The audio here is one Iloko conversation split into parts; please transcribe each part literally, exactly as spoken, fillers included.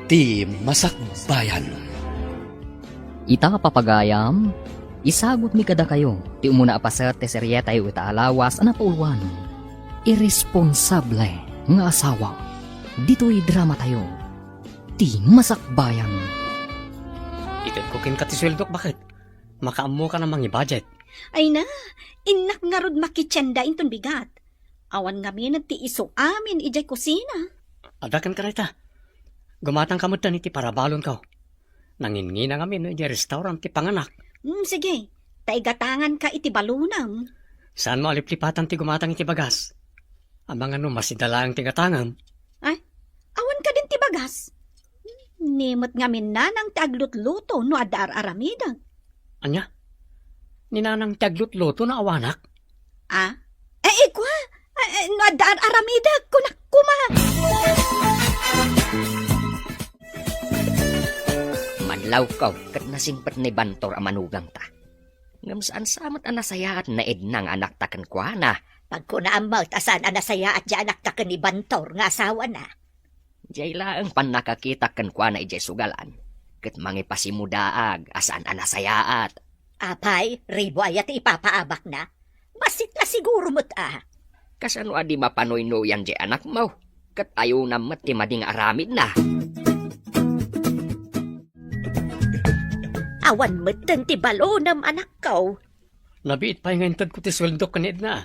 Ti Masakbayan. Ita, papagayam, isagutmi kadakayo ti umuna a paset ti serietayo ita a lawas a napauloan, Irresponsable nga Asawa. Ditoy dramatayo, Ti Masakbayan. Itedko kenka ti sueldok, baket? Makaammoka a mangi-budget. Ay na, innak ngarud makitienda inton bigat. Awan ngamin ti isu amin idiay kusina. Adda kenka dayta. Gumatangka metten iti parabalonko. Nanginnginang amin no idiay restaurant ti panganak. Hmm, sige. Ta igatanganka iti balonam. Saanmo a liplipatan ti gumatang iti bagas? Amangan no masida laeng ti gatangam. Ay, awan kadin ti bagas? Ni met ngamin nanang ti aglutluto no adda ar-aramidek. Ania? Ni nanang ti aglutluto no awanak? Ah? Eh, ikua? Eh, eh, no adda ar-aramidek, kunak koma. Manlawkaw ket nasingpet ni Bantor a manugangta. Ngem saan sa met a nasayaat ni Edna nga anakta kenkuana. Pagkunaam met a saan a nasayaat ti anakta ken ni Bantor nga asawana. Diay laeng pannakakitak kenkuana idiay sugalan, ket mangipasimudaag a saan a nasayaat. Apay, ribo aya ti ipapaabakna? Bassit la siguro met a. Kasano a di mapanuynoyan diay anakmo? Ket ayonam met ti madi nga aramidna. Awan metten ti balonem, anakko. Nabiit pay nga intedko ti sueldok ken ni Edna.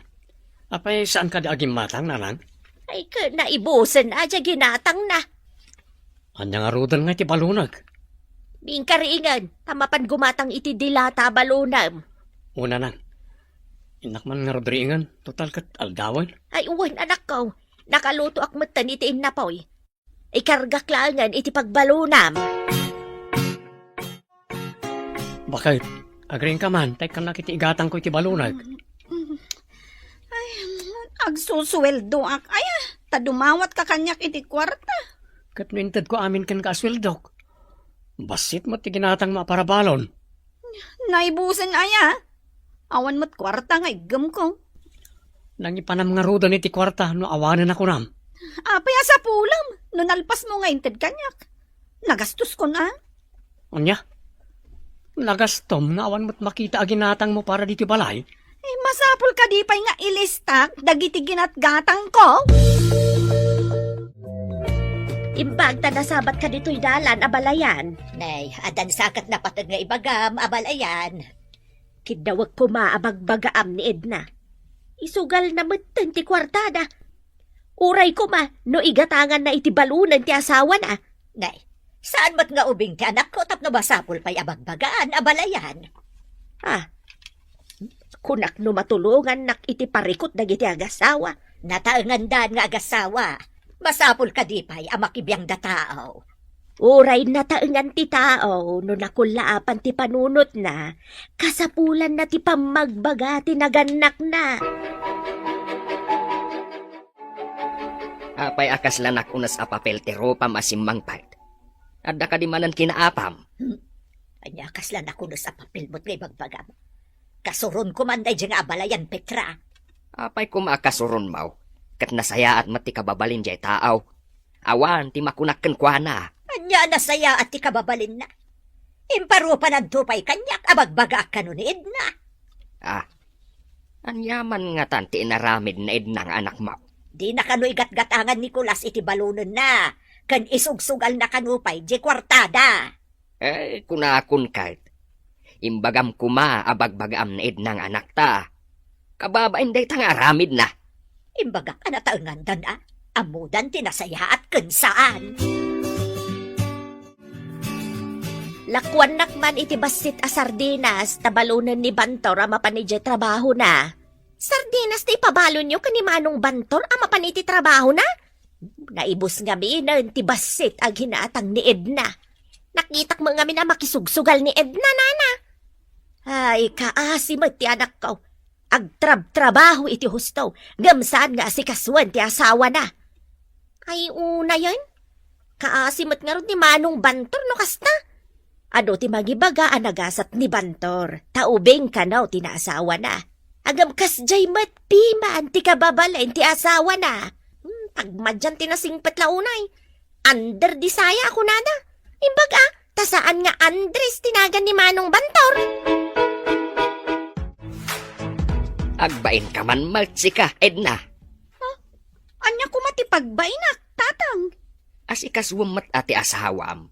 Apay, saan kadi a gimmatang, nanang? Ay, ket naibusen a diay ginatangna. Ania ngaruden nga iti balonek? Biingka riingen, ta mapan gumatang iti dilata a balonem. O, nanang. Innak man ngarud riingen, total ket aldawen. Ay, wen, anakko. Nakalutoak metten iti innapoy. Ikargak laengen iti pagbalonam. Baket, agriingka man, ta ikkannak iti igatangko iti balonek. Ay, agsusueldoak aya, ta dumawatka kaniak iti kuarta. Ket no intedko amin kenka a sueldok, bassit met ti ginatangmo a parabalon. Naibusen aya? Awan met kuarta nga iggemko. Nangipanam ngaruden iti kuarta no awanen a kunam. Apay a sapulam no nalpasmo nga inted kaniak? Nagastoskon a? Ania? Nagastom nga awan met makita a ginatangmo para ditoy balay? Eh, masapul kadi pay nga ilistak dagiti ginatgatangko? Imbag ta nasabatka ditoy dalan, abalayan. Nay, addan sa ket napateg nga ibagam, abalayan. Kiddawek koma a bagbagaam ni Edna. Isugalna metten ti kuartada. Uray koma no igatanganna iti balonen ti asawana. Nay, saan met nga ubing ti anakko tapno masapul pay a bagbagaan, abalayan. Ah, kunak no matulongannak iti parikut dagiti agasawa. Nataengandan nga agasawa. Masapul kadi pay a makibiangda tao? Uray nataengan ti tao no nakullaapan ti panunotna, kasapulanna ti pammagbaga ti nagannakna. Apay a kasla nakunes a papel ti rupam a simmangpet? Adda kadi manen kinaapam? Hmm? Ania kasla nakunes a papel met nga ibagbagam? Kasuronko man daydiay nga abalayan, Petra. Apay koma a kasuronmo? Ket nasayaat met ti kababalin diay tao. Awan ti makunak kenkuana. Ania a nasayaat ti kababalinna? Imparupananto pay kaniak a bagbagaak kano ni Edna. Ah, ania man ngatan ti inaramid ni Edna nga anakmo? Dina kano igatgatangan ni Nicolas iti balonenna, ken isugsugalna kano pay diay kuartada. Eh, kunakon ket, imbagam koma a bagbagaam ni Edna nga anakta. Kababain dayta nga aramidna. Imbagak a nataengandan a, ammodan ti nasayaat ken saan. Lakuannak man iti bassit a sardinas ta balonen ni Bantor a mapan idiay trabahona. Sardinas ti ipabalonyo ken ni Manong Bantor a mapan iti trabahona? Naibus ngaminen ti bassit a ginatang ni Edna. Nakitak met ngamin a makisugsugal ni Edna, nana. Ay, kaasi met ti anakko. Agtrabtrabaho iti husto, ngem saan nga asikasuen ti asawana. Ay, unayen? Kaasi met ngarud ni Manong Bantor no kasta. Adu ti mangibaga a nagasat ni Bantor, ta ubing kano ti naasawana. Ngem kasdiay met piman ti kababalin ti asawana. Hmm, pagmadian ti nasingpet la unay. Under Desaya a kunada. Imbag a, ta saan nga Andres ti nagan ni Manong Bantor. Agbainka man met sika, Edna. Huh? Ania koma ti pagbainak, Tatang? Asikasuem met a ti asawam.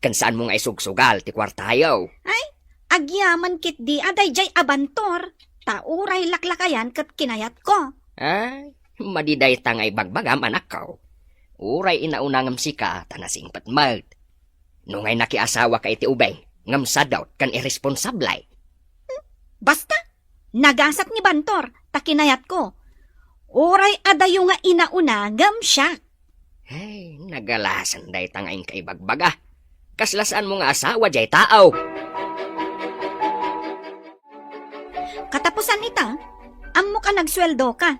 Ken saanmo nga isugsugal ti kuartayo. Ay, agyaman ketdi a daydiay a Bantor, ta uray laklakayan ket kinayatko. Ay, madi dayta nga ibagbagam, anakko. Uray inauna ngem sika, ta nasingpet met. No ngay nakiasawaka iti ubing, ngem sadot ken irresponsable. Basta, nagasat ni Bantor, ta kinayatko. Uray adayo nga inauna, ngem siak. Ay, nagalasan dayta nga inka ibagbaga. Kasla saanmo nga asawa jay tao. Katapusan ita, ammok a nagsueldoka.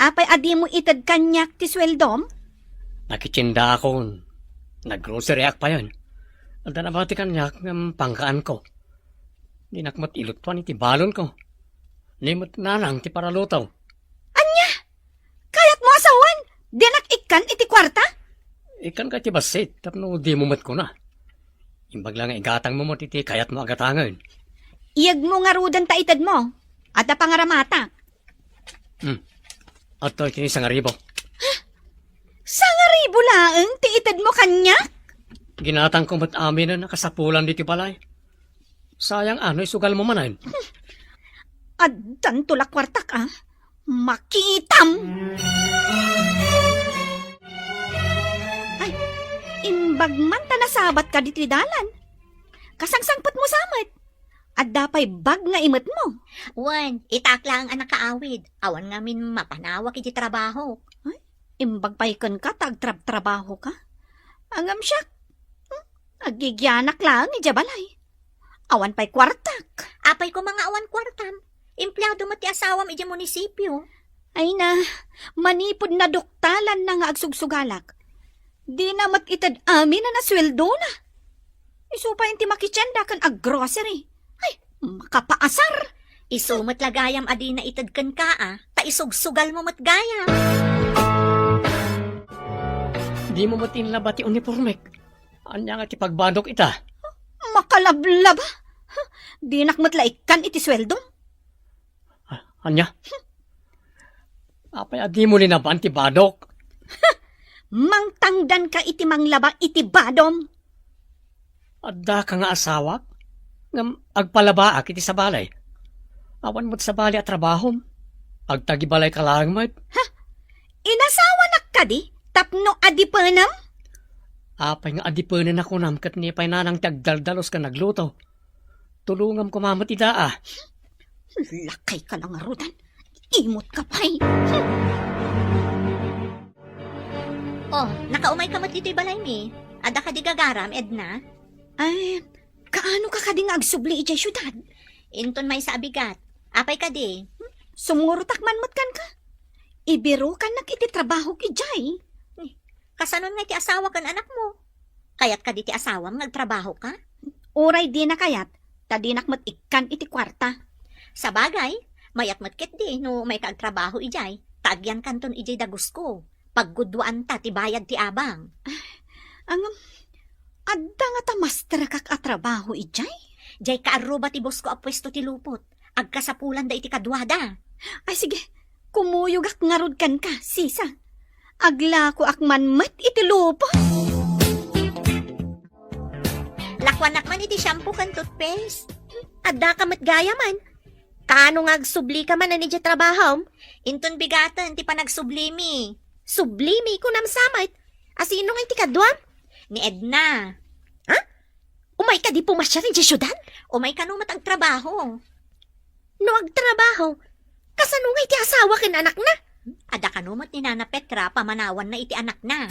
Apay a dimo ited kaniak ti sueldom? Nakitiendaakon. Naggroceryak payen. Adda nabati kaniak ngem pangkaanko. Dinak met ilutuan iti balonko. Ni met nanang ti paraluto. Ania? Kayatmo a sawen? Dinak ikkan iti kuarta? Ikkanka iti bassit tapno dimo met kuna. Imbag la nga igatangmo met iti kayatmo a gatangen. Iyegmo ngaruden ta itedmo. Adda pangaramatak. Hmm. Adtoy iti sangaribu. Sangaribu laeng ti itedmo kaniak? Ginatangko met aminen a kasapulan ditoy balay. Sayang a no isugalmo manen. Addanto la kuartak a. Makitam! Ay, imbag man ta nasabatka ditoy dalan. Kasangsangpetmo sa met. Adda pay bag nga imetmo. Wen, itaak laeng a nakaawid. Awan ngamin mapanawak iti trabahok. Ay, imbag pay kenka ta agtrabtrabahoka. Ngem siak, hmm, agigianak laeng idiay balay. Awan pay kuartak. Apay koma nga awan kuartam? Empleado met ti asawam idiay munisipio. Ay na, manipud naduktalanna nga agsugsugalak. Dina met ited aminen a sueldona. Isu pay ti makitienda ken aggrocery. Ay, makapaasar! Isu met la gayam a dina ited kenka a, ta isugsugalmo met gayam. Dimo met inlaba ti unipormek. Ania nga ti pagbadok ita? Makalablaba? Dinak met la ikkan iti sueldom. Ah, ania? Apay a dimo linaban ti badok? Mangtangdanka iti manglaba iti badom. Addaka nga asawak, ngem agpalabaak iti sabali. Awan met sabali a trabahom. Agtagibalayka laeng met. Ha? Inasawanak kadi tapno adipenem? Apay nga adipenem a kunam ket ni pay nanang ti agdaldalus ken agluto? Tulongam koma met ida a. Lakayka la ngaruden. Imutka pay. Oh, nakaumayka met ditoy balaymi. Adda kadi gagaram, Edna? Ay, kaanoka kadi nga agsubli idiay siudad? Inton maysa a bigat. Apay kadi? Sumngurotak man met kenka. Ibirokannak iti trabahok idiay. Kasanon nga iti asawa ken anakmo? Kayat kadi ti asawam nga agtrabahoka? Uray dina kayat, ta dinak met ikkan iti kuarta. Sabagay, mayat met ketdi no mayka agtrabaho idiay, ta agyankanton idiay dagusko. Pagguduanta ti bayad ti abang. Ngem, adda ngata masterkak a trabaho idiay? Diay kaarruba ti bosko a puesto ti lupot. Agkasapulanda iti kaduada. Ay, sige. Kumuyogak ngarud kenka, sisa. Aglakoak man met iti lupot. Lakuanak man iti shampoo ken toothpaste. Addaka met gayamen. Kaano nga agsublika manen idiay trabahom? Inton bigaten ti panagsublimi. Sublimi, kunam sa met. A sino nga iti kaduam? Ni Edna. Ha? Umayka di pumasiar idiay siudad? Umay kano met agtrabaho. No agtrabaho, kasano nga iti asawa ken anakna? Adda kano met ni Nana Petra pamanawanna iti anakna.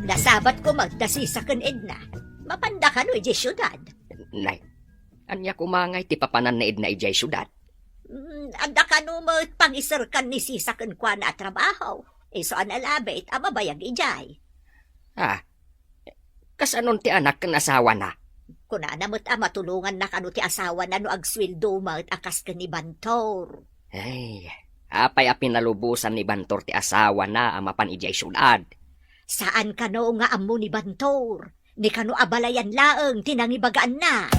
Nasabat koma da sisa ken Edna. Mapanda kano idiay siudad? Nay, ania koma nga iti papanan ni Edna idiay siudad? Mm, adda kano met pangiserkan ni sisa kenkuana a trabaho. Isu a nalabit a mabayag idiay. Ah, kasanon ti anak ken asawana? Kunana met a matulonganna kano ti asawana no agsueldo met a kas ken ni Bantor. Ay, Apay a pinalubosan ni Bantor ti asawana a mapan idiay siudad? Saan kano nga ammo ni Bantor, ni kano a balayan laeng ti nangibagaanna.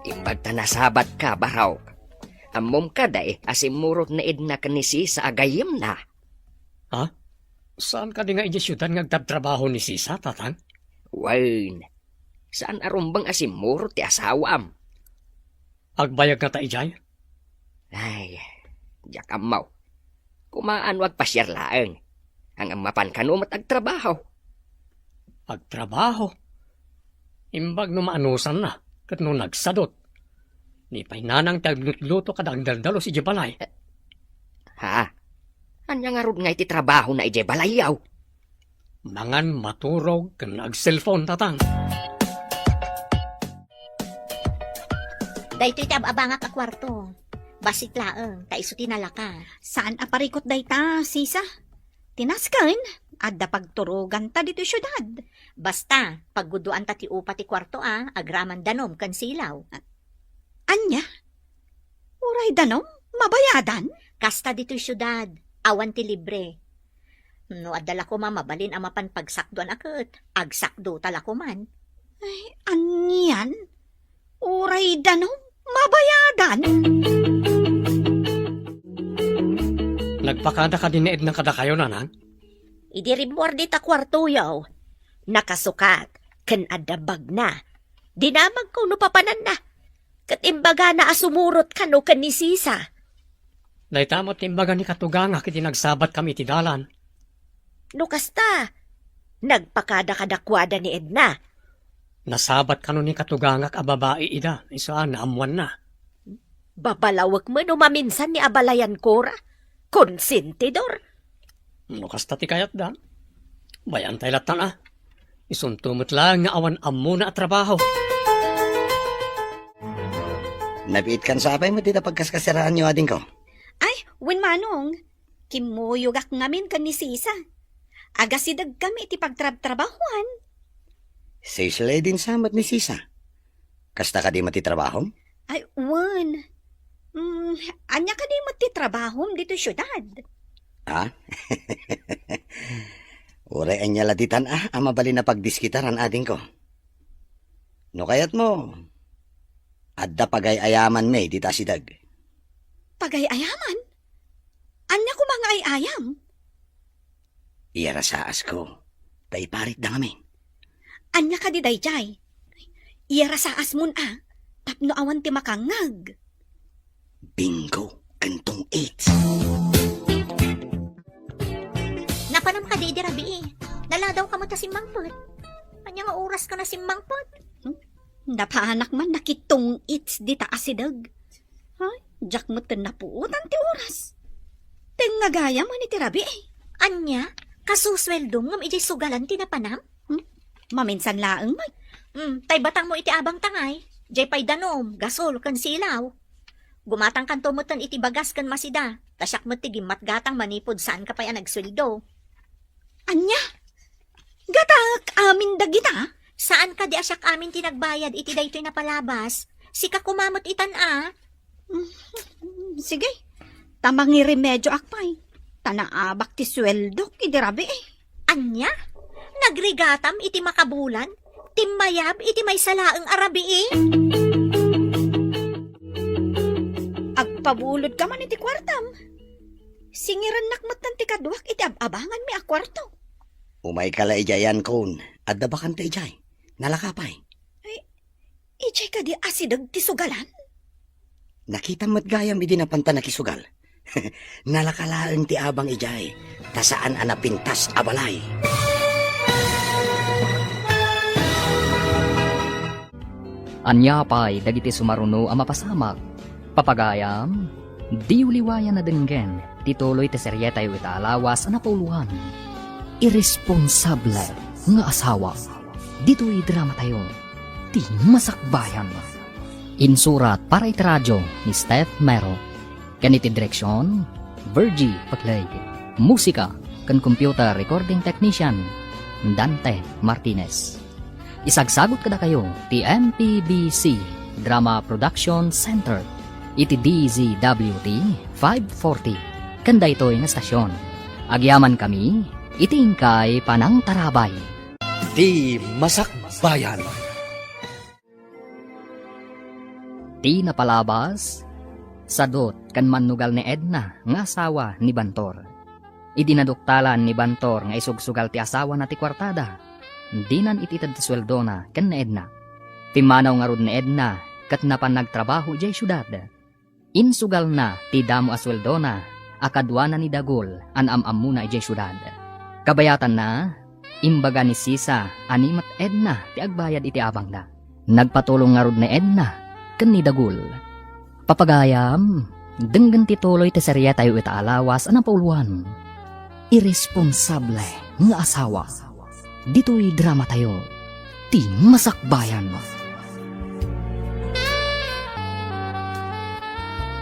Imbag ta nasabatka, Barok. Ammom kadi a simmurot ni Edna ken ni Sisa a gayyemna? Ha? Saan kadi nga idiay siudad nga agtrabtrabaho ni Sisa, Tatang? Wen, saan a rumbeng a simmurot ti asawam. Agbayag ngata idiay? Ay, diak ammo. Kumaano agpasiar laeng. Ngem mapan kano met agtrabaho. Agtrabaho? Imbag no maanusanna, ket no nagsadut. Ni pay nanang ti aglutluto kada agdaldalus idiay balay. Ha? Ania ngarud nga iti trabahona idiay balayyo? Mangan, maturog, ken agselpon, Tatang. Daytoy ti ab-abangak a kuarto. Bassit laeng, ta isu ti nalaka. Saan a parikut dayta, Sisa? Ti nasken, adda pagturoganta ditoy siudad. Basta, paggudoanta ti upa ti kuarto a, agraman danom ken silaw. A-, ania? Uray danom, mabayadan? Kasta ditoy siudad, awan ti libre. No adda la koma mabalin a mapan pagsakdoan a ket, agsakdota la koman. Ay, anian? Uray danom, mabayadan? Nagpakada kadi ni Edna kadakayo, Nanang? Idi rimmuar dita kuartoyo, nakasukat ken adda bagna. Dinamagko no papananna, ket imbagana a sumurot kano ken ni Sisa. Dayta met ti imbaga ni katugangak idi nagsabatkami iti dalan. No kasta, nagpakada kadakuada ni Edna. Nasabat kano ni katugangak a babai ida, isu a naammoanna. Babalawek met no maminsan ni abalayan kora. Konsentidor. No kasta ti kayatda, bayaantay lattan a. Isunto met laeng nga awan ammona a trabaho. Nabiitkan sa apay met dita pagkaskasiraanyo, adingko? Ay, wen, Manong. Kimmuyogak ngamin ken ni Sisa. Agasidegkami iti pagtrabtrabahoan. Sisle din sa met ni Sisa. Kasta kadi met ti trabahom? Ay, wen. Mm, ania kadi met ti trabahom ditoy siudad? Ha? Uray ania la ditan a, a mabalin a pagdiskitaran, adingko. No kayatmo, adda pagay-ayamanmi dita asideg. Pagay-ayaman? Ania koma nga ay-ayam? Iyarasaasko, ta iparitda ngamin. Ania kadi daydiay? Iyarasaasmon a, tapno awan ti makangngeg. Bingo ken tong-its. Napanam kadi idi rabii? Naladawka met a simmangpet. Ania nga oraska a simmangpet? Hmm? Napanak man nakitong-its dita asideg. Ay, diak met ken napuotan ti oras. Tengnga gayam iti rabii. Ania? Kasusweldom ngem idiay sugalan ti napanam? Hmm? Maminsan laeng met. Hmm, tay batangmo iti abang tangay. Diay pay danom, gasol, ken silaw. Gumatangkanto metten iti bagas ken masida, ta siak met ti gimmatgatang manipud saanka pay a nagsueldo. Ania? Gataek amin dagita? Saan kadi a siak amin ti nagbayad iti daytoy napalabas? Sika koma met itan a. Mm, sige. Ta mangiremedioak pay. Ta naabak ti sueldok idi rabii. Ania? Nagrigatam iti makabulan? Timmayab iti maysa laeng a rabii? Agpabulodka man iti kuartam. Singirennak metten ti kaduak iti ab-abanganmi a kuarto. Umayka la idiay, Ankon. Adda bakante idiay. Nalaka pay. Ay, idiay kadi asideg ti sugalan? Nakitam met gayam idi napanta nakisugal. Nalaka laeng ti abang idiay, ta saan a napintas a balay. Ania pay dagiti sumaruno a mapasamak? Papagayam, diyo liwayan a denggen ti tuloy ti serietayo ita a lawas a napauloan, Iresponsable nga Asawa. Ditoy dramatayo, ti Masakbayan. Insurat para iti radio ni Steph Mero. Ken iti direksion, Virgie Pacleg. Musika ken computer recording technician, Dante Martinez. Isagsagut kadakayo ti M P B C Drama Production Center. iti D Z W T five forty ken daytoy nga estasion. Agyamankami iti inkay panangtarabay. Ti Masakbayan. Ti napalabas, sadut ken mannugal ni Edna nga asawa ni Bantor. Idi naduktalan ni Bantor nga isugsugal ti asawana ti kuartada, dinan it-ited ti sueldona ken ni Edna. Pimmanaw ngarud ni Edna ket napan nagtrabaho idiay siudad. Insugalna ti damo a sueldona a kaduana ni Dagul a naam-ammona idiay siudad. Kabayatanna, imbaga ni Sisa a ni met Edna ti agbayad iti abangda. Nagpatulong ngarud ni Edna ken ni Dagul. Papagayam, denggen ti tuloy ti serietayo ita a lawas a napauluan. Irresponsable nga asawa. Ditoy dramatayo, ti Masakbayan.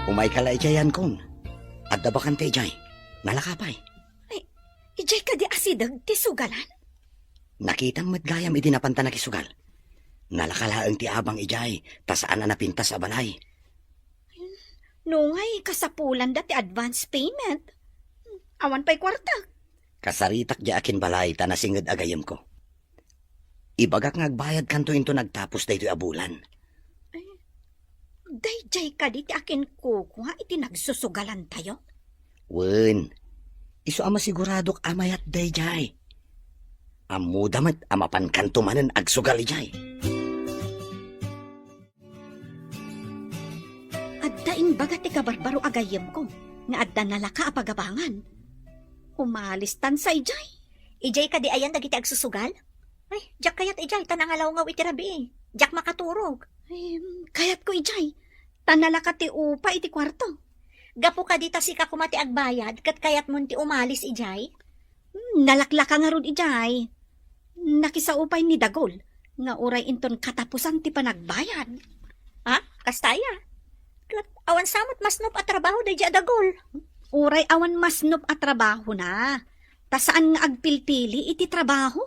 Umayka la idiay, Yankon. Adda bakante idiay. Nalaka pay. Ay, idiay kadi asideg ti sugalan? Nakitam met gayam idi napanta nakisugal. Nalaka laeng ti abang idiay, ta saan a napintas a balay. Nungay kasapulanda ti advance payment. Awan pay kuarta. Kasaritak diay akinbalay ta nasinged a gayyemko. Ibagak nga agbayadkanto inton agtapos daytoy a bulan. Ay, daydiay kadi ti akinkukua iti nagsusugalantayo? Wen, isu a masiguradok a mayat daydiay. Ammoda met a mapankanto manen agsugal idiay. Adda imbaga ti kabarbaro a gayyemko nga adda nalaka a pagabangan. Umalis tan sa idiay. Idiay kadi ayan dagiti agsusugal? Ay, diak kayat idiay, ta nangalawgaw iti rabii. Diak makaturog. Ay, kayatko idiay. Ta nalaka ti upa iti kuarto. Gapu kadi ta sika koma ti agbayad, ket kayatmon ti umalis idiay? Hmm, nalaklaka ngarud idiay. Nakisao pay ni Dagul nga uray inton katapusan ti panagbayad. Ha? Kasta aya? Ket awan sa met masnop a trabaho daydiay a Dagul. Uray awan masnop a trabahona, ta saan nga agpilpili iti trabaho.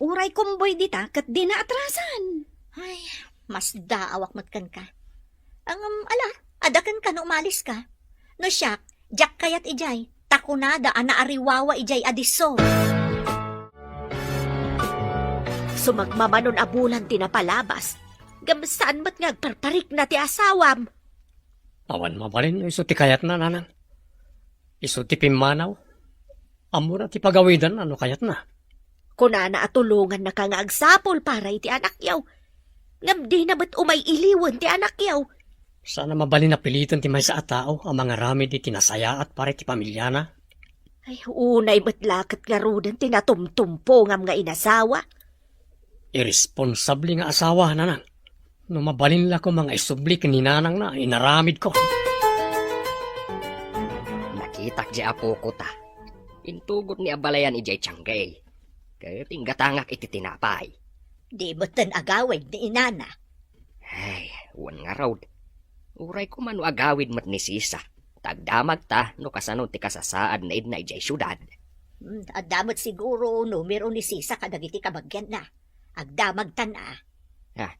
Uray kumboy dita ket dina atrasan. Ay, masdaawak met kenka. Ngem, ala, adda kenka no umaliska. No siak, diak kayat idiay, ta kunada a naariwawa idiay a disso. Sumagmamanon a bulan ti napalabas, ngem saan met nga agparparikna ti asawam. Awan mabalin no isu ti kayatna, nanang. Isu ti pimmanaw. Ammona ti pagawidanna no kayatna. Kunana a tulongannaka nga agsapul para iti anakyo. Ngem dina met umay iliwen ti anakyo. Saan a mabalin a piliten ti maysa a tao a mangaramid iti nasayaat para iti pamiliana. Ay, unay met la ket ngaruden ti natumtumpongam nga inasawa. Irresponsable nga asawa, nanang. No mabalin la koma nga isubli ken ni nanangna, inaramidko. Nakitak diay apoko ta. Intugot ni abalayan idiay tiangga. Ket inggatangak iti tinapay. Di metten agawid ni inana. Ay, wen ngarud. Uray koma no agawid met ni Sisa. Ta agdamagta no kasano ti kasasaad ni Edna idiay siudad. Hmm, adda met siguro numero ni Sisa kadagiti kabagianna. Agdamagtan a. Ah,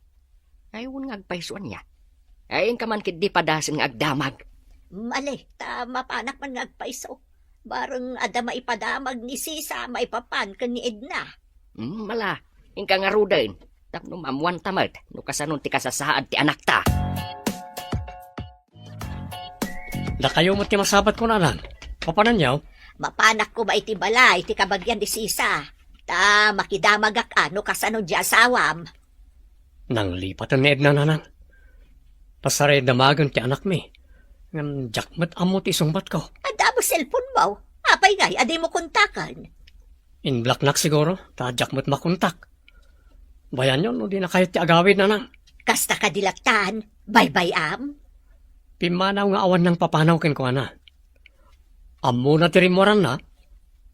ay, wen nga agpayso ania. Ay, inka man ketdi padasen nga agdamag. Mali, ta mapanak man nga agpayso. Bareng adda maipadamag ni Sisa maipapan ken ni Edna. Hmm, mala, inka ngaruden. Tapno maammuanta met no kasano ti kasasaad ti anakta. Dakayo met ti masabat ko, nanang. Papananyo? Mapanak koma iti balay ti kabagian ni Sisa. Ta makidamagak a no kasano diay asawam. Nanglipaten ni Edna, nanang. Pasaraya damagen ti anakmi. Ngem diak met ammo ti isungbatko. Adda mo cellphone mo. Apay ngay a dimo kontaken? In-blocknak siguro, ta diak met makontak. Bayanyo no dina kayat ti agawid, nanang. Kasta kadi lattan, baybay-am? Pimmanaw nga awan nangpapanaw kenkuana. Ammona ti rimmuaranna,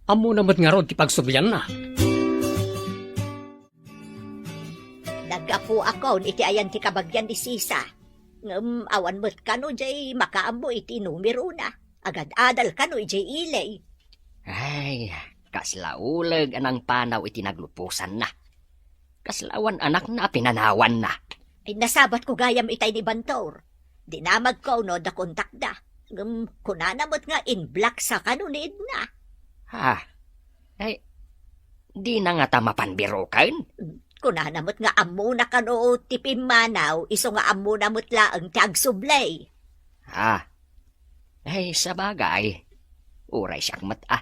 ammona met ngarud ti pagsublianna. Naggapuakon iti ayan ti kabagian ni Sisa. Ngem awan met kano diay makaammo iti numerona. Agad-adal kano idiay ili. Ay, kasla uleg a nangpanaw iti nagluposanna. Kasla awan anakna a pinanawanna. Ay, nasabatko gayam itay ni Bantor. Dinamagko no adda kontakda. Ngem kunana met nga in-block sa kano ni Edna. Ha? Ay, dina ngata mapan biroken? Kunana met nga ammona kano ti pimmanaw, isu nga ammona met laeng ti agsubli. Ah. Ay, sabagay. Uray siak met, ah.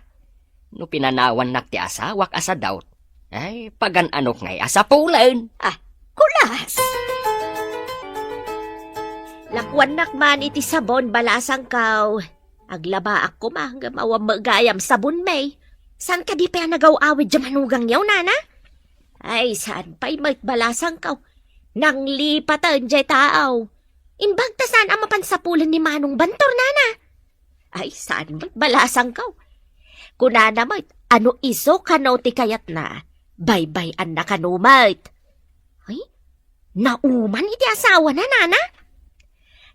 No pinanawannak ti asawak a sadaut, ay, pagan-anok ngay a sapulen. Ah, kulas! Lakuannak man iti sabon, balasangkaw. Aglabaak koma, ngem awan met gayam sabon, may. Saan kadi pay a nagaw-awid diay manugangyo, nana? Ay, saan pay met, balasangkaw. Nanglipaten diay tao. Imbag ta saan a mapan sapulen ni Manong Bantor, nana? Ay, saan met, balasangkaw. Kunana met, ano isu kano ti kayatna, baybay-anna kano met. Ay, nauman iti asawana, nana?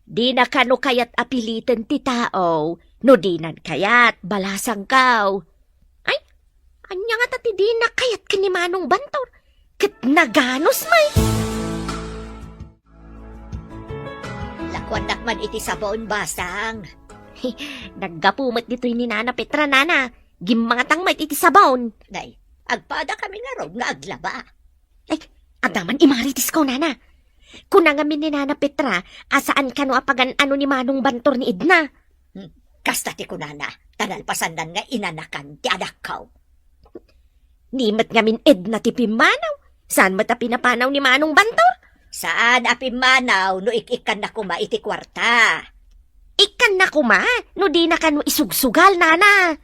Dina kano kayat a piliten ti tao no dinan kayat, balasangkaw. Ay, ania ngata ti dina kayat ken ni Manong Bantor? Ket naganus met. Lakuannak man iti sabon, basang. Naggapu met ditoy ni Nana Petra, nana. Gimmangatang met iti sabon. Nay, agpada kami ngarud nga aglaba. Ay, adda man i Marites ko, nana. Kuna ngamin ni Nana Petra a saan kano a pagan-ano ni Manong Bantor ni Edna. Hmm, kasta ti kunana, ta nalpasandan nga inanakan ti anakko. Ni met ngamin Edna ti pimmanaw, saan met a pinapanaw ni Manong Bantor? Saan a pimmanaw no ik-ikkanna koma iti kuarta. Ikkanna koma no dina kano isugsugal, nana.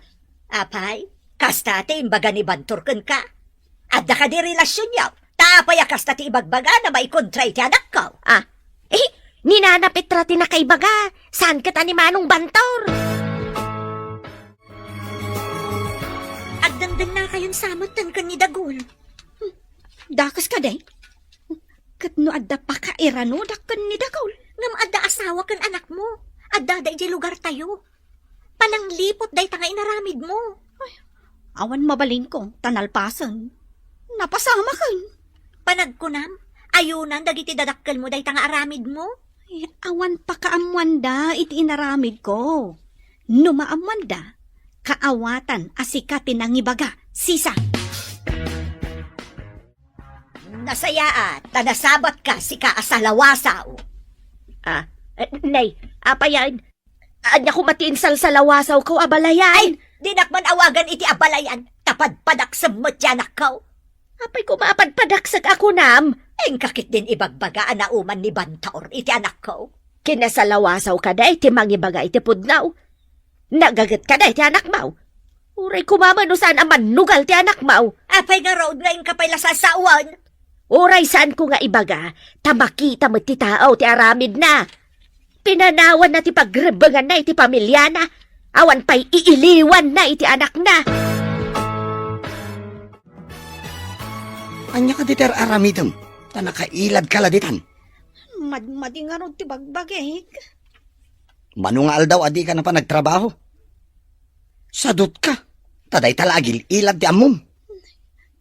Apay, kasta ti imbaga ni Bantor kenka? Adda kadi relasionyo? Ta apay a kasta ti ibagbagana maikontra iti anakko? Ah, eh, ni Nana Petra ti nakaibaga, saan ket a ni Manong Bantor? Agdengdennakayon sa metten ken ni Dagul. Hmm, dakes kadi? Ket no adda pakairanodak ken ni Dagul? Ngem adda asawa ken anakmo. Addada idiay lugartayo. Panangliput dayta nga inaramidmo. Ay, awan mabalinko, ta nalpasen. Napasamaken. Panagkunam, ayunan dagiti dadakkelmo dayta nga aramidmo? Ay, awan pakaammoanda iti inaramidko. No maammoanda, kaawatan a sika ti nangibaga, sisa. Nasayaat, ta nasabatka, sika a salawasaw. Ah, eh, nay, apay a, ania koma ti insalsalawasawko a balayan? Ay, dinak man awagan iti abalayan, ta padpadaksem met ti anakko. Apay koma a padpadaksek a kunam? Inka ketdin ibagbaga a nauman ni Bantor iti anakko. Kinasalawasaw kadi ti mangibaga iti pudno? Nagaget kadi ti anakmo? Uray koma no saan a mannugal ti anakmo? Apay ngarud nga inka pay la sasawen? Uray saanko nga ibaga, ta makita met ti tao ti aramidna. Pinanawanna ti pagrebbenganna iti pamiliana, awan pay iiliwanna iti anakna. Ania kadi ti ar-aramidem? Ta nakailadka la ditan. Madmadi ngarud ti bagbagik. Mano nga aldaw a dika napan agtrabaho? Sadutka, ta dayta la agil-ilad ti ammom.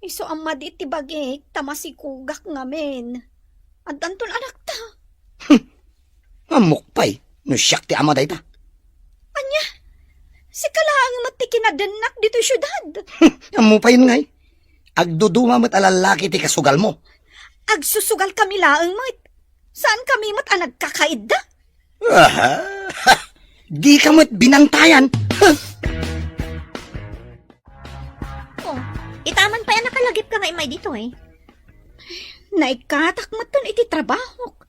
Isu a madi ti bagik, ta masikugak ngamin. Addanton anakta. Ammok pay, no siak ti ama dayta. Ania? Sika laeng met ti kinadennak ditoy siudad. Ammo pay ngay. Agduduma met a lallaki ti kasugalmo. Agsusugalkami laeng met. Saankami met a nagkakaidda? Aha! Dika met binantayan. Oh, ita man pay a nakalagipka nga immay ditoy. Naikkatak metten iti trabahok.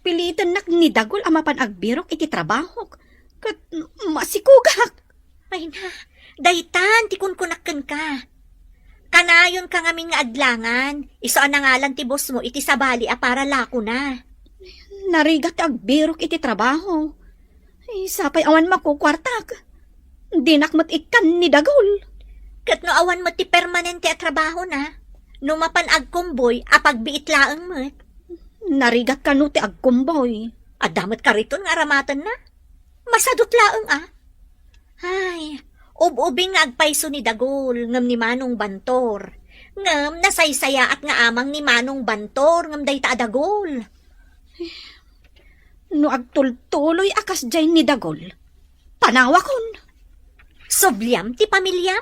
Pilitennak ni Dagul a mapan agbirok iti trabahok. Ket masikugak. Ay na, daytan ti kunkunak kenka. Kanayonka ngamin nga adlangan, isu a nangalan ti bossmo iti sabali a para lakona. Narigat ti agbirok iti trabaho. Ay, sapay awan makukuartak. Dinak met ikkan ni Dagul. Ket no awan met ti permanente a trabahona, no mapan agkumboy a pagbiit laeng met. Narigat kano ti agkumboy? Adda met kariton nga aramatenna. Masadut laeng a. Ay, ub-ubing nga agpayso ni Dagul ngem ni Manong Bantor. Ngem nasaysayaat nga amang ni Manong Bantor ngem dayta a Dagul. No agtultuloy a kasdiay ni Dagol, panawakon. Subliam ti pamiliam?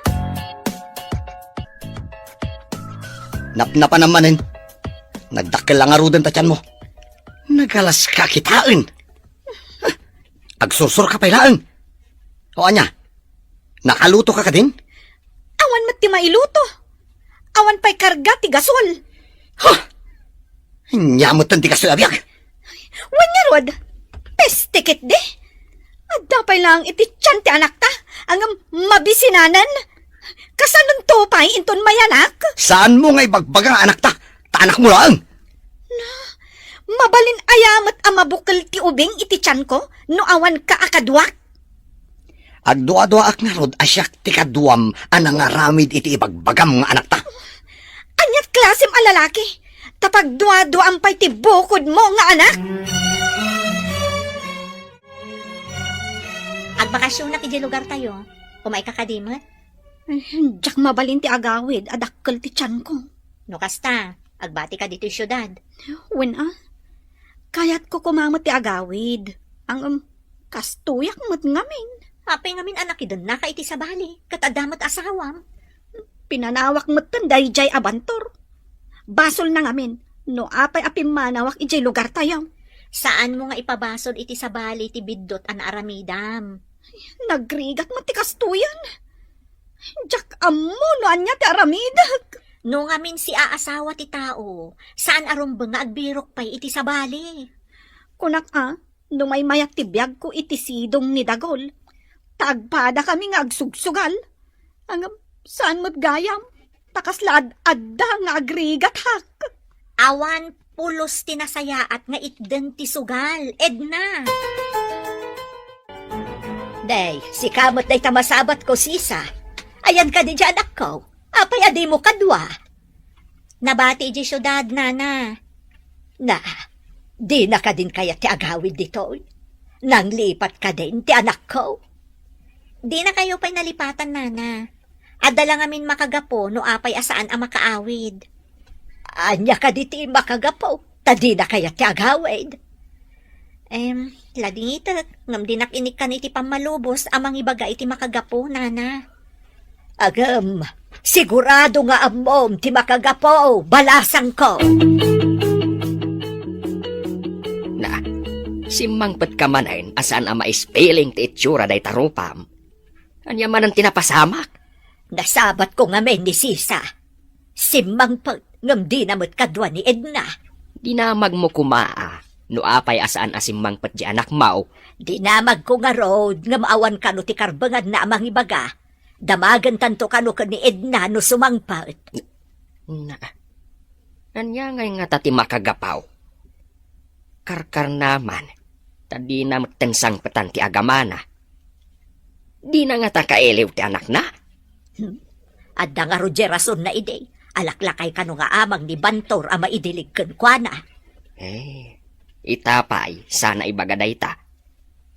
Napnapanam manen. Nagdakkel la ngaruden ta tianmo. Nagalas ka kitaen. Agsursor ka pay laeng. O ania? Nakaluto ka kadin? Awan met ti mailuto. Awan pay karga ti gasol. Huh! Ania met ti kastoy a biag? Wen ngarud, peste ketdi. Adda pay laeng iti tian ti anakta, ngem mabisinanen. Kasanonto pay inton mayanak? Saanmo nga ibagbaga nga anakta, ta anakmo laeng. Na, mabalin aya met a mabukel ti ubing iti tianko no awan ka a kaduak? Agduaduaak ngarud a siak ti kaduam a nangaramid iti ibagbagam nga anakta. Aniat klasem a lalaki? Ta pagduaduaam pay ti bukodmo nga anak? Agbakasionak idiay lugartayo. Umayka kadi met? Eh, diak mabalin ti agawid a dakkel ti tianko. No kasta, agbatika ditoy siudad. Wen a, kayatko koma met ti agawid. Ngem, kastoyak met ngamin. Apay ngamin a nakidennaka iti sabali, ket adda met asawam? Pinanawak metten daydiay a bantor. Basolna ngamin, no apay a pimmanawak idiay lugartayo. Saanmo nga ipabasol iti sabali ti biddut a naaramidam. Nagrigat met ti kastoyen. Diak ammo no ania ti aramidek. No ngamin siaasawa ti tao, saan a rumbeng nga agbirok pay iti sabali. Kunak a, no maymayat ti biagko iti sidong ni Dagol, ta agpadakami nga agsugsugal. Ngem, saan met gayam, ta kasla ad-adda nga agrigatak. Awan pulos ti nasayaat nga itden ti sugal, Edna. Day, sika met dayta masabatko, sisa. Ayan kadi diay anakko? Apay a dimo kadua? Nabati idiay siudad, nana. Na, dina kadin kayat ti agawid ditoy? Nanglipat kadin ti anakko? Dinakayo pay nalipatan, nana. Adda la ngamin makagapu no apay a saan a makaawid. Ania kadi ti makagapu? Ta dina kayat ti agawid. Em, ladingitek, ngem dinak inikkan iti pammalubos a mangibaga iti makagapu, nana. Agem, sigurado nga ammom ti makagapu, balasangko. Na, simmangpetka manen a saan a maispiling ti itsura dayta rupam. Ania manen ti napasamak? Nasabatko ngamin ni sisa. Simmangpet, ngem dina met kadua ni Edna. Dinamagmo koma a, no apay a saan a simmangpet diay anakmo. Dinamagko ngarud, ngem awan kano ti karbenganna a mangibaga. Damagentanto kano ken ni Edna no sumangpet. Na, ania ngay ngata ti makagapu? Karkarnaman, ta dina metten sangpetan ti agamana. Dina ngata kailiw ti anakna? Hmm. Adda ngarud diay rasonna idi. Alaklakay kano nga amang ni Bantor a maidilig kenkuana. Eh, ita pay, saan a ibaga dayta.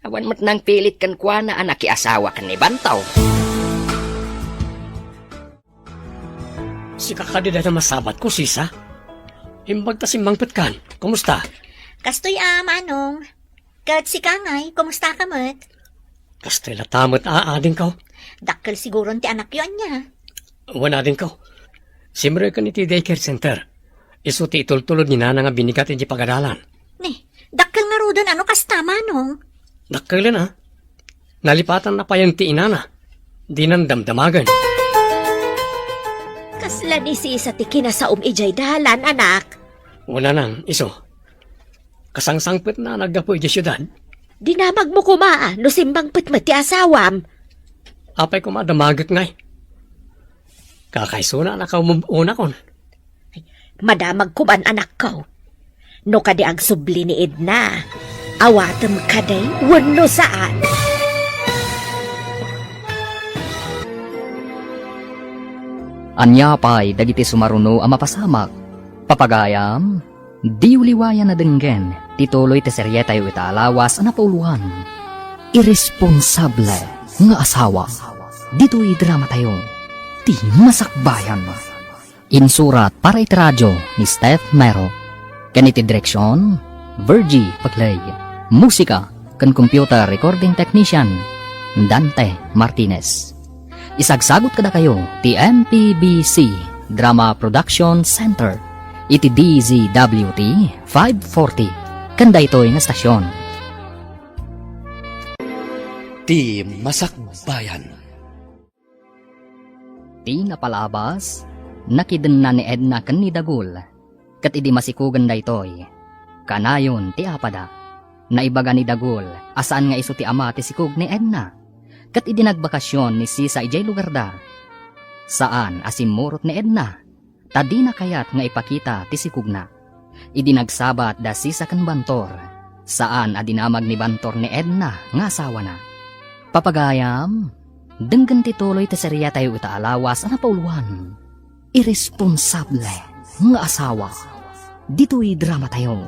Awan met nangpilit kenkuana a nakiasawa ken ni Bantor. Sika kadi dayta masabatko, sisa? Imbag ta simmangpetkan. Kumusta? Kastoy a, manong. Ket sika ngay, kumusta ka met? Kastoy latta met a, adingko. Dakkel siguron ti anakyo, ania? Wen, adingko. Simreken iti daycare center. Isu ti itultulod ni nana nga binigat iti pagadalan. Ni, dakkel ngaruden a no kasta, manong. Dakkelen a. Nalipatanna payen ti inana. Dinan damdamagen. Kasla ni sisa ti kinasaom idiay dalan, anak. Wen, nanang, isu. Kasangsangpetna a naggapu idiay siudad. Dinamagmo koma a no simmangpet met ti asawam. Apay koma a damagek ngay? Kakaisuna a nakaumub-unakon. Madamag koman, anakko. No kadi agsubli ni Edna, awatem kadi wenno saan? Ania pay dagiti sumaruno a mapasamak? Papagayam, diyo liwayan a denggen ti tuloy ti serietayo ita a lawas a napauluan, Iresponsable nga Asawa, ditoy dramatayo, Ti Masakbayan. Insurat para iti radio ni Steph Mero, ken iti direksion, Virgie Pagley. Musika ken computer recording technician, Dante Martinez. Isagsagut kadakayo ti M P B C Drama Production Center iti D Z W T five forty ken daytoy nga stasyon. Ti Masakbayan. Ti napalabas, nakidenna ni Edna ken ni Dagul. Ket idi masikugen daytoy, kanayon ti apada. Naibaga ni Dagul a saan nga isu ti ama ti sikog ni Edna. Ket idi nagbakasyon ni Sisa idiay lugarda, saan a simmurot ni Edna, ta dina kayat nga ipakita ti sikogna. Idi nagsabat da Sisa ken Bantor, saan a dinamag ni Bantor ni Edna nga asawana. Papagayam, denggen ti tuloy ti seriatayo ita a lawas a napauluan. Irresponsable nga asawa. Ditoy dramatayo,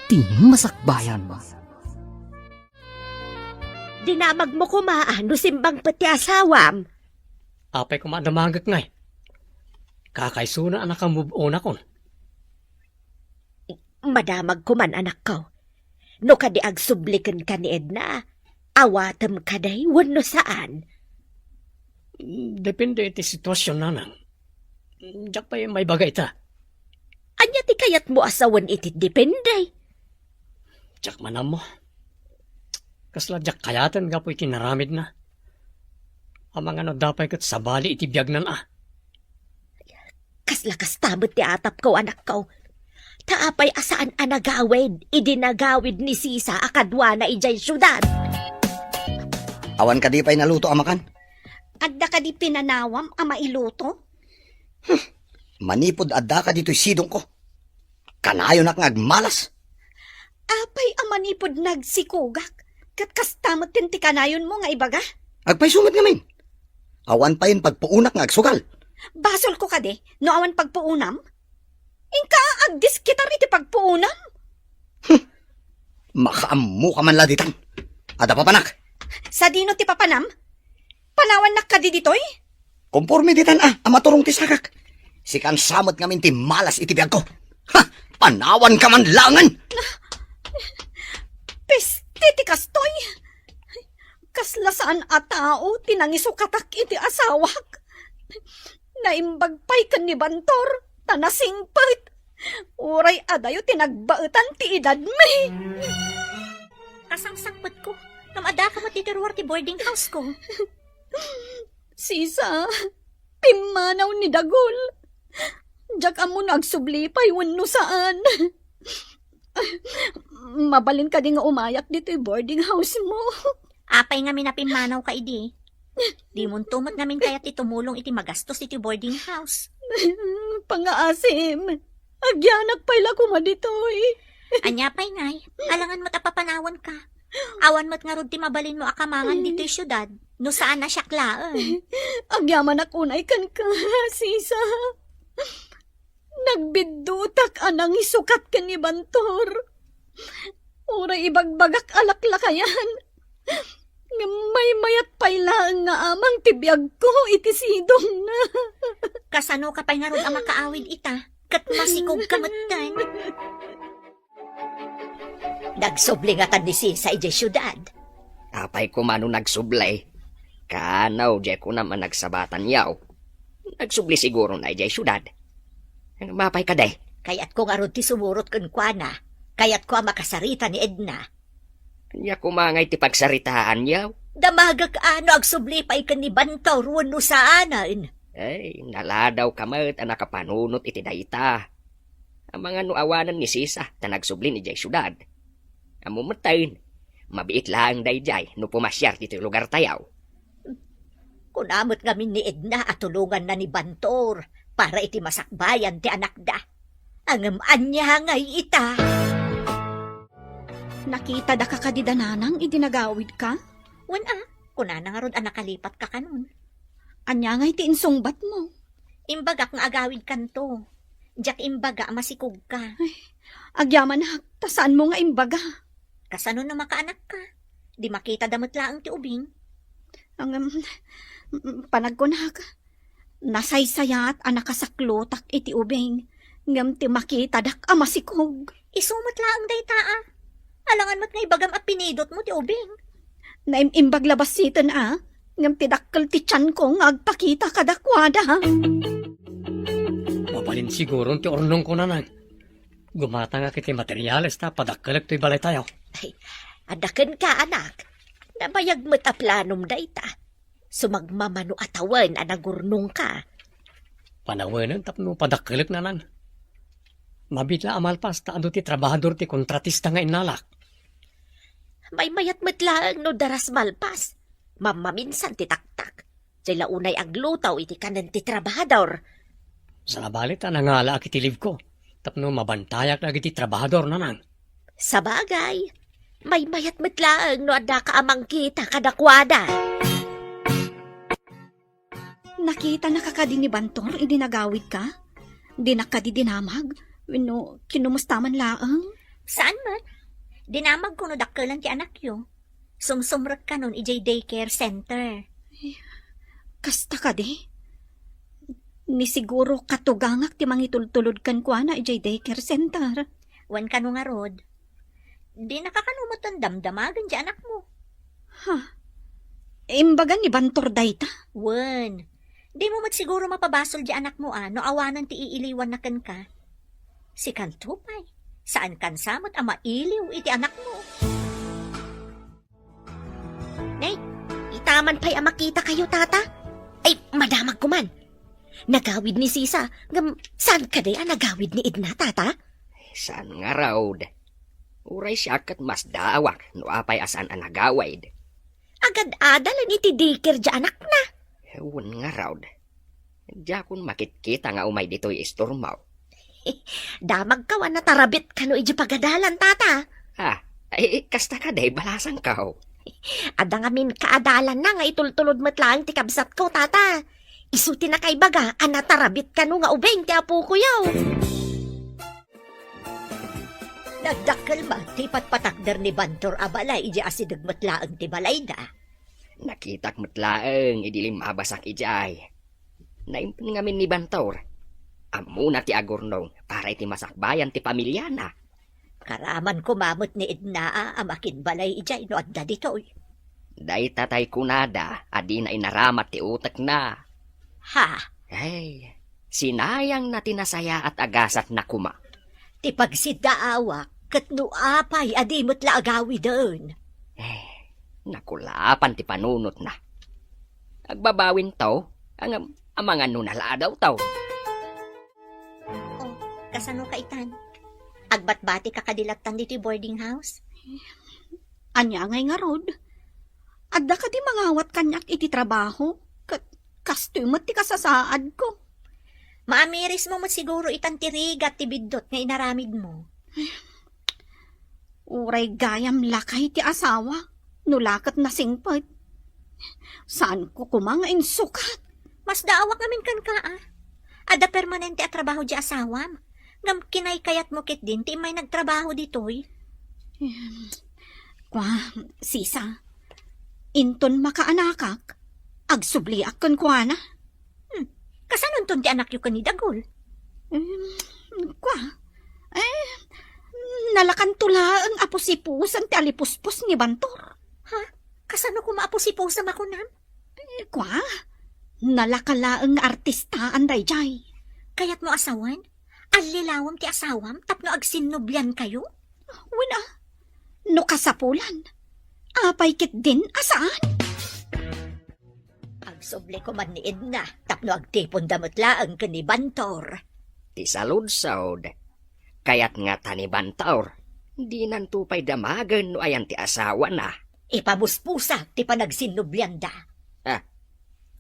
ti masakbayan. Dinamagmo koma a no simbang pet ti asawam. Apay koma a damagek ngay? Kakaisuna a nakamove on akon. Madamag koman, anakko. No kadi agsubli kenka ni Edna, awatem kadi wenno saan? Depende iti situasion, nanang. Diak pay maibaga ita. Ania ti kayatmo a sawen iti depende? Diak man ammo. Kasla diak kayaten gapu iti naramidna. Amangan no adda pay ket sabali iti biagnan a. Kasla kasta met ti atapko, anakko. Ta apay a saan a nagawid idi nagawid ni Sisa a kaduana idiay siudad? Awan kadi pay naluto a makan? Adda kadi pinanawam a mailuto? Hmm. Manipud addaka ditoy sidongko, kanayonak nga agmalas. Apay a manipud nagsikogak, ket kasta met ti kanayonmo nga ibaga? Agpayso met ngamin. Awan payen pagpuonak nga agsugal. Basolko kadi no awan pagpuonam? Inka agdiskitar iti pagpuonam? Hmm. Makaammoka man la ditan. Adda papanak. Sadino ti papanam? Panawannak kadi ditoy? Konforme ditan a, a maturong ti sakak. Sikan sa met ngamin ti malas iti biagko. Ha! Panawanka man laengen! Peste ti kastoy! Kasla saan a tao ti nangisukatak iti asawak. Naimbag pay ken ni Bantor, ta nasingpet. Uray adayo ti nagbaetan ti edadmi. Kasangsangpetko, ngem addaka met iti ruar ti boarding house ko. Sisa, pimmanaw ni Dagul. Diak ammo no agsubli pay wenno saan. Mabalin kadi nga umayak ditoy boarding house mo? Apay ngamin a pimmanawka idi? Dimonto met ngamin kayat ti tumulong iti magastos iti boarding house. Pangaasim, agyanak pay la koma ditoy. Ania pay ngay, alangan met a papanawanka. Awan met ngarud ti mabalinmo a kamangan ditoy siudad, no saan a siak laeng. Agyamanak unay kenka, Sisa. Nagbiddutak a nangisukat ken ni Bantor. Uray ibagbagak a laklakayan, ngem maymayat pay laeng nga amang ti biagko iti sidongna. Kasanoka pay ngarud a makaawid ita, ket masikogka metten? Nagsubli ngatan ni Sisa idiay siudad? Apay koma no nagsubli? Kano, diay kunam a nagsabatan yaw. Nagsubli sigurona idiay siudad. Mapay kadi? Kayatko ngarud ti sumurot kenkuana. Kayatko a makasarita ni Edna. Ania koma ngay ti pagsaritaan yaw? Damagek a no agsubli pay ken ni Bantor wenno saanen. Ay, naladawka met a nakapanunot iti dayta. Amangan no awanen ni Sisa ta nagsubli idiay siudad. Ammo metten, mabiit laeng daydiay no pumasiar ditoy lugartayo. Kuna met ngamin ni Edna a tulonganna ni Bantor para iti masakbayan ti anakda. Ngem ania ngay ita? Nakitada kadi da nanang idi nagawidka? Wen a, kunana ngarud a nakalipatka kanon. Ania ngay ti insungbatmo? Imbagak nga agawidkanto. Diak imbaga a masikogka. Ay, agyamanak, ta saanmo nga imbaga. Kasano no makaanakka? Di makitada met laeng ti ubing. Ang, em, panagkunak, nasaysayat a nakasaklotak iti ubing, ngem ti makitadak a masikog. Isu met laeng dayta a. Alangan met nga ibagam a pinidotmo ti ubing. Naim-imbag la basiten a, ngem ti dakkel ti tianko nga agpakita kadakuada. Mabalin siguron ti urnongko, Nanang. Gumatangak iti materiales ta padakkelek toy balaytayo. Ay, adda kenka, anak. Nabayag met a planom dayta. Sumagmamano a tawen a nagurnongka. Panawenen tapno padakkelek, Nanang. Mabiit la a malpas ta adu ti trabahador ti kontratista nga innalak. Maymayat met laeng no daras malpas. Mammaminsan ti taktak. Diay la unay agluto iti kanen ti trabahador. Sabali ta nangalaak iti leave ko tapno mabantayak dagiti trabahador, Nanang. Sabagay, maymayat met laeng no addaka a mangkita kadakuada. Nakitanaka kadi ni Bantor idi nagawidka? Dinak kadi dinamag? Wenno kinumusta man laeng? Saan met? Dinamagko no dakkelan ti anakyo. Sumsumrek kanon idiay daycare center. Kasta kadi? Ni siguro katugangak ti mangitultulod kenkuana idiay daycare center. Wen kano ngarud, dinaka kano metten damdamagen ti anakmo. Ha? Imbaga ni Bantor dayta? Wen, dimo met siguro mapabasol ti anakmo a no awanen ti iiliwanna kenka. Sikanto pay, saankan sa met a mailiw iti anakmo. Nay, itaman pay a makitakayo, Tata. Ay, madamagko man. Nagawid ni Sisa, ngem saan kadi a nagawid ni Edna, Tata? Saan ngarud. Uray siak ket masdaawak no apay a saan a nagawid. Agad-adalen iti daycare diay anakna. Wen ngarud. Diakon makitkita nga umay ditoy istormo. Damagko a natarabit kano idiay pagadalan, Tata. Ah, ay, kasta kadi, balasangko. Adda ngamin kaadalanna nga itultulod met laeng ti kabsatko, Tata. Isu ti nakaibaga a natarabit kano nga ubing ti apokoyo. Nagdakkel met ti patpatakder ni Bantor a balay idiay asideg met laeng ti balayda. Nakitak met laeng idi limmabasak idiay. Naimbag ngamin ni Bantor. Ammona ti agurnong para iti masakbayan ti pamiliana. Karaman koma met ni Edna a makinbalay idiay no adda ditoy. Dayta tay kunada a dina inaramat ti utekna. Ha? Ay, sinayangna ti nasayaat a gasatna koma. Ti pagsiddaawak ket no apay a di met la agawiden. Eh, nakulapan ti panunotna. Agbabawinto, ngem amangan no naladaw to. Oh, kasano ka itan? Agbatbati ka kadi lattan ditoy boarding house? Ania ngay ngarud? Adda kadi mangawat kaniak iti trabaho? Ket kastoy met ti kasasaadko. Maamirismo met siguro itan ti rigat ti biddut nga inaramidmo. Uray gayam lakay ti asawa, no la ket nasingpet. Saanko koma nga insukat. Masdaawak ngamin kenka, a. Adda permanente a trabaho diay asawam. Ngem kinaykayatmo ketdin ti immay nagtrabaho ditoy. Em, kua, Sisa, inton makaanakak, agsubliak kenkuana. Hmm, kasanonton ti anakyo ken ni Dagul? Em, kua, eh, nalakanto laeng a pusipusan ti alipuspos ni Bantor. Ha? Kasano koma a pusipusan a kunam? Eh, kua, nalaka laeng nga artistaan daydiay. Kayatmo a sawen? Allilawem ti asawam tapno agsinnubliankayo? Wen a, no kasapulan, apay ketdin a saan? Agsubli koma ni Edna tapno agtiponda met laeng ken ni Bantor. Ti saludsod, kayat ngata ni Bantor, dinanto pay damagen no ayan ti asawana. Ipamuspusa ti panagsinnublianda. Ah,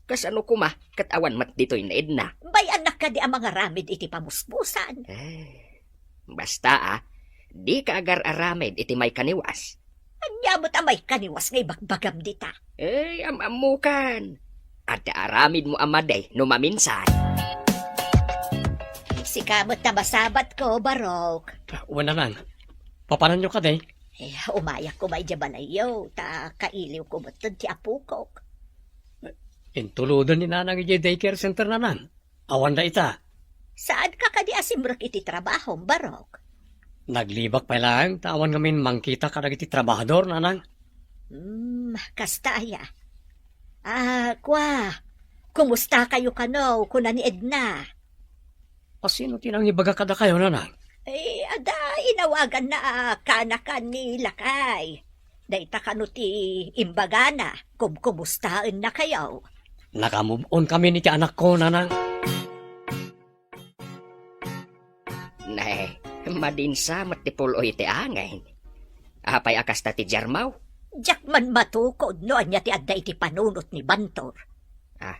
kasano koma ket awan met ditoy ni Edna? Bay-annak kadi a mangaramid iti pamuspusan? Eh, basta, a, dika agar-aramid iti maikaniwas. Ania met a maikaniwas nga ibagbagam dita? Eh, am-ammokan. Adda aramidmo a madi no maminsan. Sika met ta masabatko, Barok. Wen, Nanang. Papananyo kadi? Eh, umayak koma idiay balayyo, ta kailiwko metten ti apokok. Intuloden ni Nanang idiay daycare center, Nanang. Awan dayta. Saanka kadi a simrek iti trabahom, Barok? Naglibak pay laeng ta awan ngamin mangkita kadagiti trabahador, nanang. Hmm, kasta aya. Ah, kua, kumusta kayo kano, kuna ni Edna? Asino ti nangibaga kadakayo, nanang? Eh, ada, inawaganna a kaanakan ni lakay. Dayta kano ti imbagana, kumkumustaenna kayo. Nakamove on kami ni ti anakko, nanang. Ne, madinsa met ti pul-oy ti angin. Apay a kasta ti Germaw? Diak man matukod no ania ti adda iti panunot ni Bantor. Ah,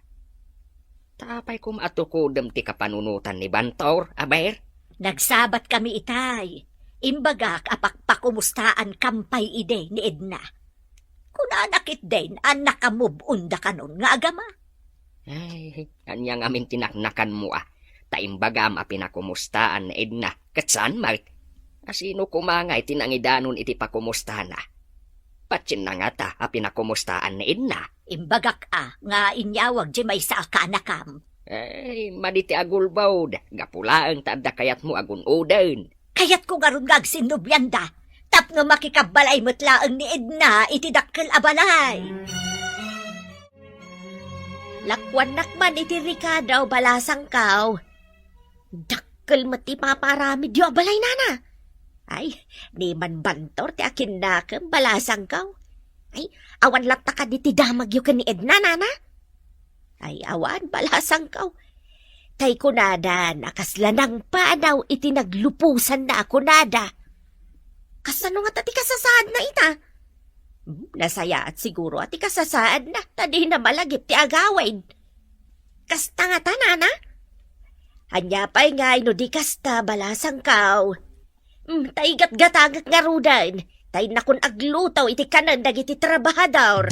ta apay koma a tukodem ti kapanunotan ni Bantor, aber? Nagsabat kami itay. Imbagak a pakpakumustaankan pay idi ni Edna. Kunana ketdin a nakamove on dakanon nga agama. Ay, ania ngamin ti naknakanmo a? Ta imbagam a pinakumustaan ni Edna, ket saan met? Asino koma ngay ti nangidanon iti pakumustana? Patienna ngata a pinakumustaan ni Edna? Imbagak a nga inyawag diay maysa a kaanakam. Ay, madi ti agulbod, gapu laeng ta adda kayatmo a gun-oden. Kayatko ngarud nga agsinnublianda, tapno makikabbalay met laeng ni Edna iti dakkel a balay. Lakuannak man iti rekado, balasangkaw. Dakkel met ti papaaramidyo a balay, nana. Ay, ni man Bantor ti akinnakem, balasangkaw. Ay, awan latta kadi ti damagyo ken ni Edna, nana? Ay, awan, balasangkaw. Tay kunada, nakasla nangpanaw iti nagluposanna a kunada. Kasano ngata ti kasasaadna ita? Hmm, nasayaat siguro a ti kasasaadna, ta dina malagip ti agawid. Kasta ngata, nana? Ania pay ngay no di kasta, balasangkaw? Hmm, tay gatgatangek ngaruden, tay nakon agluto iti kanen dagiti trabahador.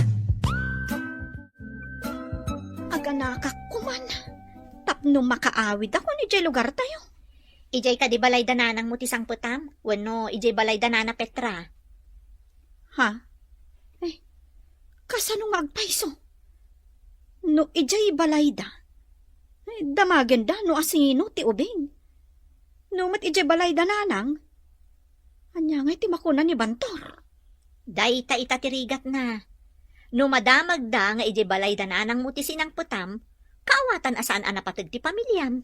Aganakak koman, tapno makaawid akon idiay lugartayo. Idiay kadi balay da nanangmo ti sangpetam? Wenno idiay balay da nana Petra? Ha? Ay, kasano nga agpayso? No idiay balayda, ay, damagenda no asino ti ubing. No met idiay balayda nanang, ania ngay ti makuna ni Bantor? Dayta ita ti rigatna. No madamagda nga idiay balayda nanangmo ti sinangpetam, kaawatan a saan a napateg ti pamiliam.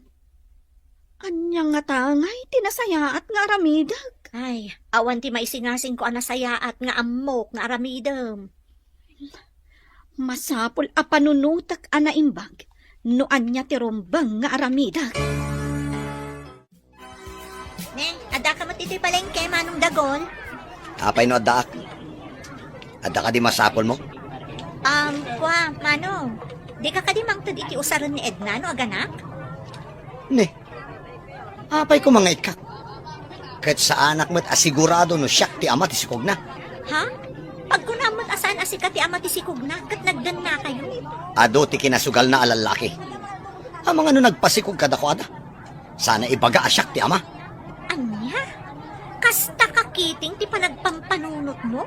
Ania ngata ngay ti nasayaat nga aramidek? Ay, awan ti maisingasingko a nasayaat nga ammok nga aramidem. Masapul a panunotek a naimbag no ania ti rumbeng nga aramidek. Ne, addaka met iti palengke, Manong Dagol? Apay no addaak? Adda kadi masapulmo? Um, kua, Manong, dika kadi mangted iti usaren ni Edna no aganak? Ne, apay koma nga ikkak? Ket saanak met a sigurado no siak ti ama ti sikogna. Ha? Agkunam met a saan a sika ti ama ti sikogna ket nagdennakayo? Adu ti kinasugalna a lallaki. Amangan no nagpasikog kadakuada. Saan a ibaga a siak ti ama. Ania? Kasta ka ketdin ti panagpampanunotmo?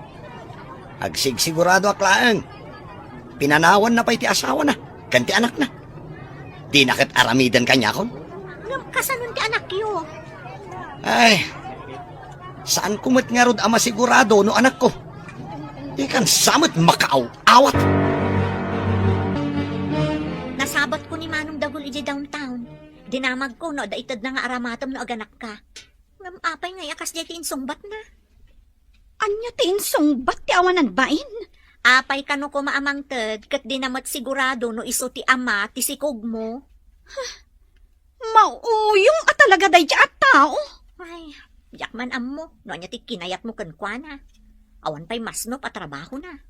Agsigsiguradoak laeng. Pinanawanna pay ti asawana ken ti anakna. Dina ket aramiden kaniakon. Ngem kasanon ti anakyo? Ay, saanko met ngarud a masigurado no anakko. Dikan sa met makaaw-awat. Nasabatko ni Manong Dagul idiay downtown. Dinamagko no adda itedna nga aramatem no aganakka. Ngem apay ngay a kasdiay ti insungbatna? Ania ti insungbat ti awanan bain? Apay kano koma a mangted ket dina met sigurado no isu ti ama ti sikogmo? Mauyong a talaga daydiay a tao. Ay, diak man ammo no ania ti kinayatmo kenkuana. Awan pay masnop a trabahona.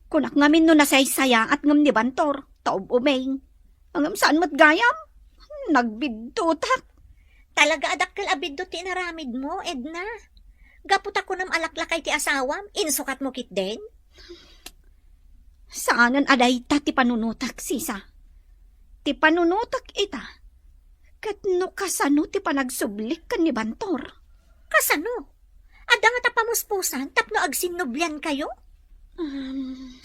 Kunak ngamin no nasaysayaat ngem ni Bantor, ta ub-umeng. Ngem saan met gayam? Nagbiddutak. Talaga a dakkel a biddut ti inaramidmo, Edna. Gapu ta kunam a laklakay ti asawam, insukatmo ketdin? Saanen a dayta ti panunotak, sisa. Ti panunotak ita, ket no kasano ti panagsublik ken ni Bantor. Kasano? Adda ngata pamuspusan tapno agsinnubliankayo? Um,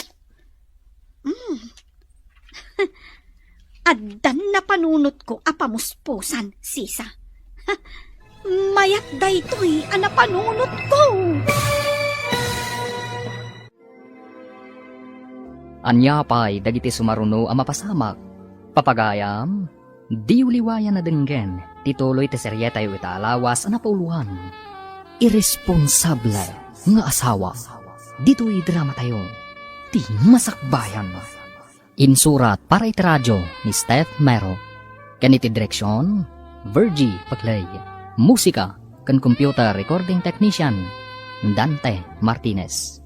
mm. Addan napanunotko a pamuspusan, sisa. Mayat daytoy a napanunotko. Ania pay dagiti sumaruno a mapasamak? Papagayam, diyo liwayan a denggen ti tuloy ti serietayo ita a lawas a napauloan, Irresponsable nga Asawa. Ditoy dramatayo, ti Masakbayan. Insurat para iti radio ni Steph Mero. Ken iti direksion, Virgie Paclay. Musika ken computer recording technician, Dante Martinez.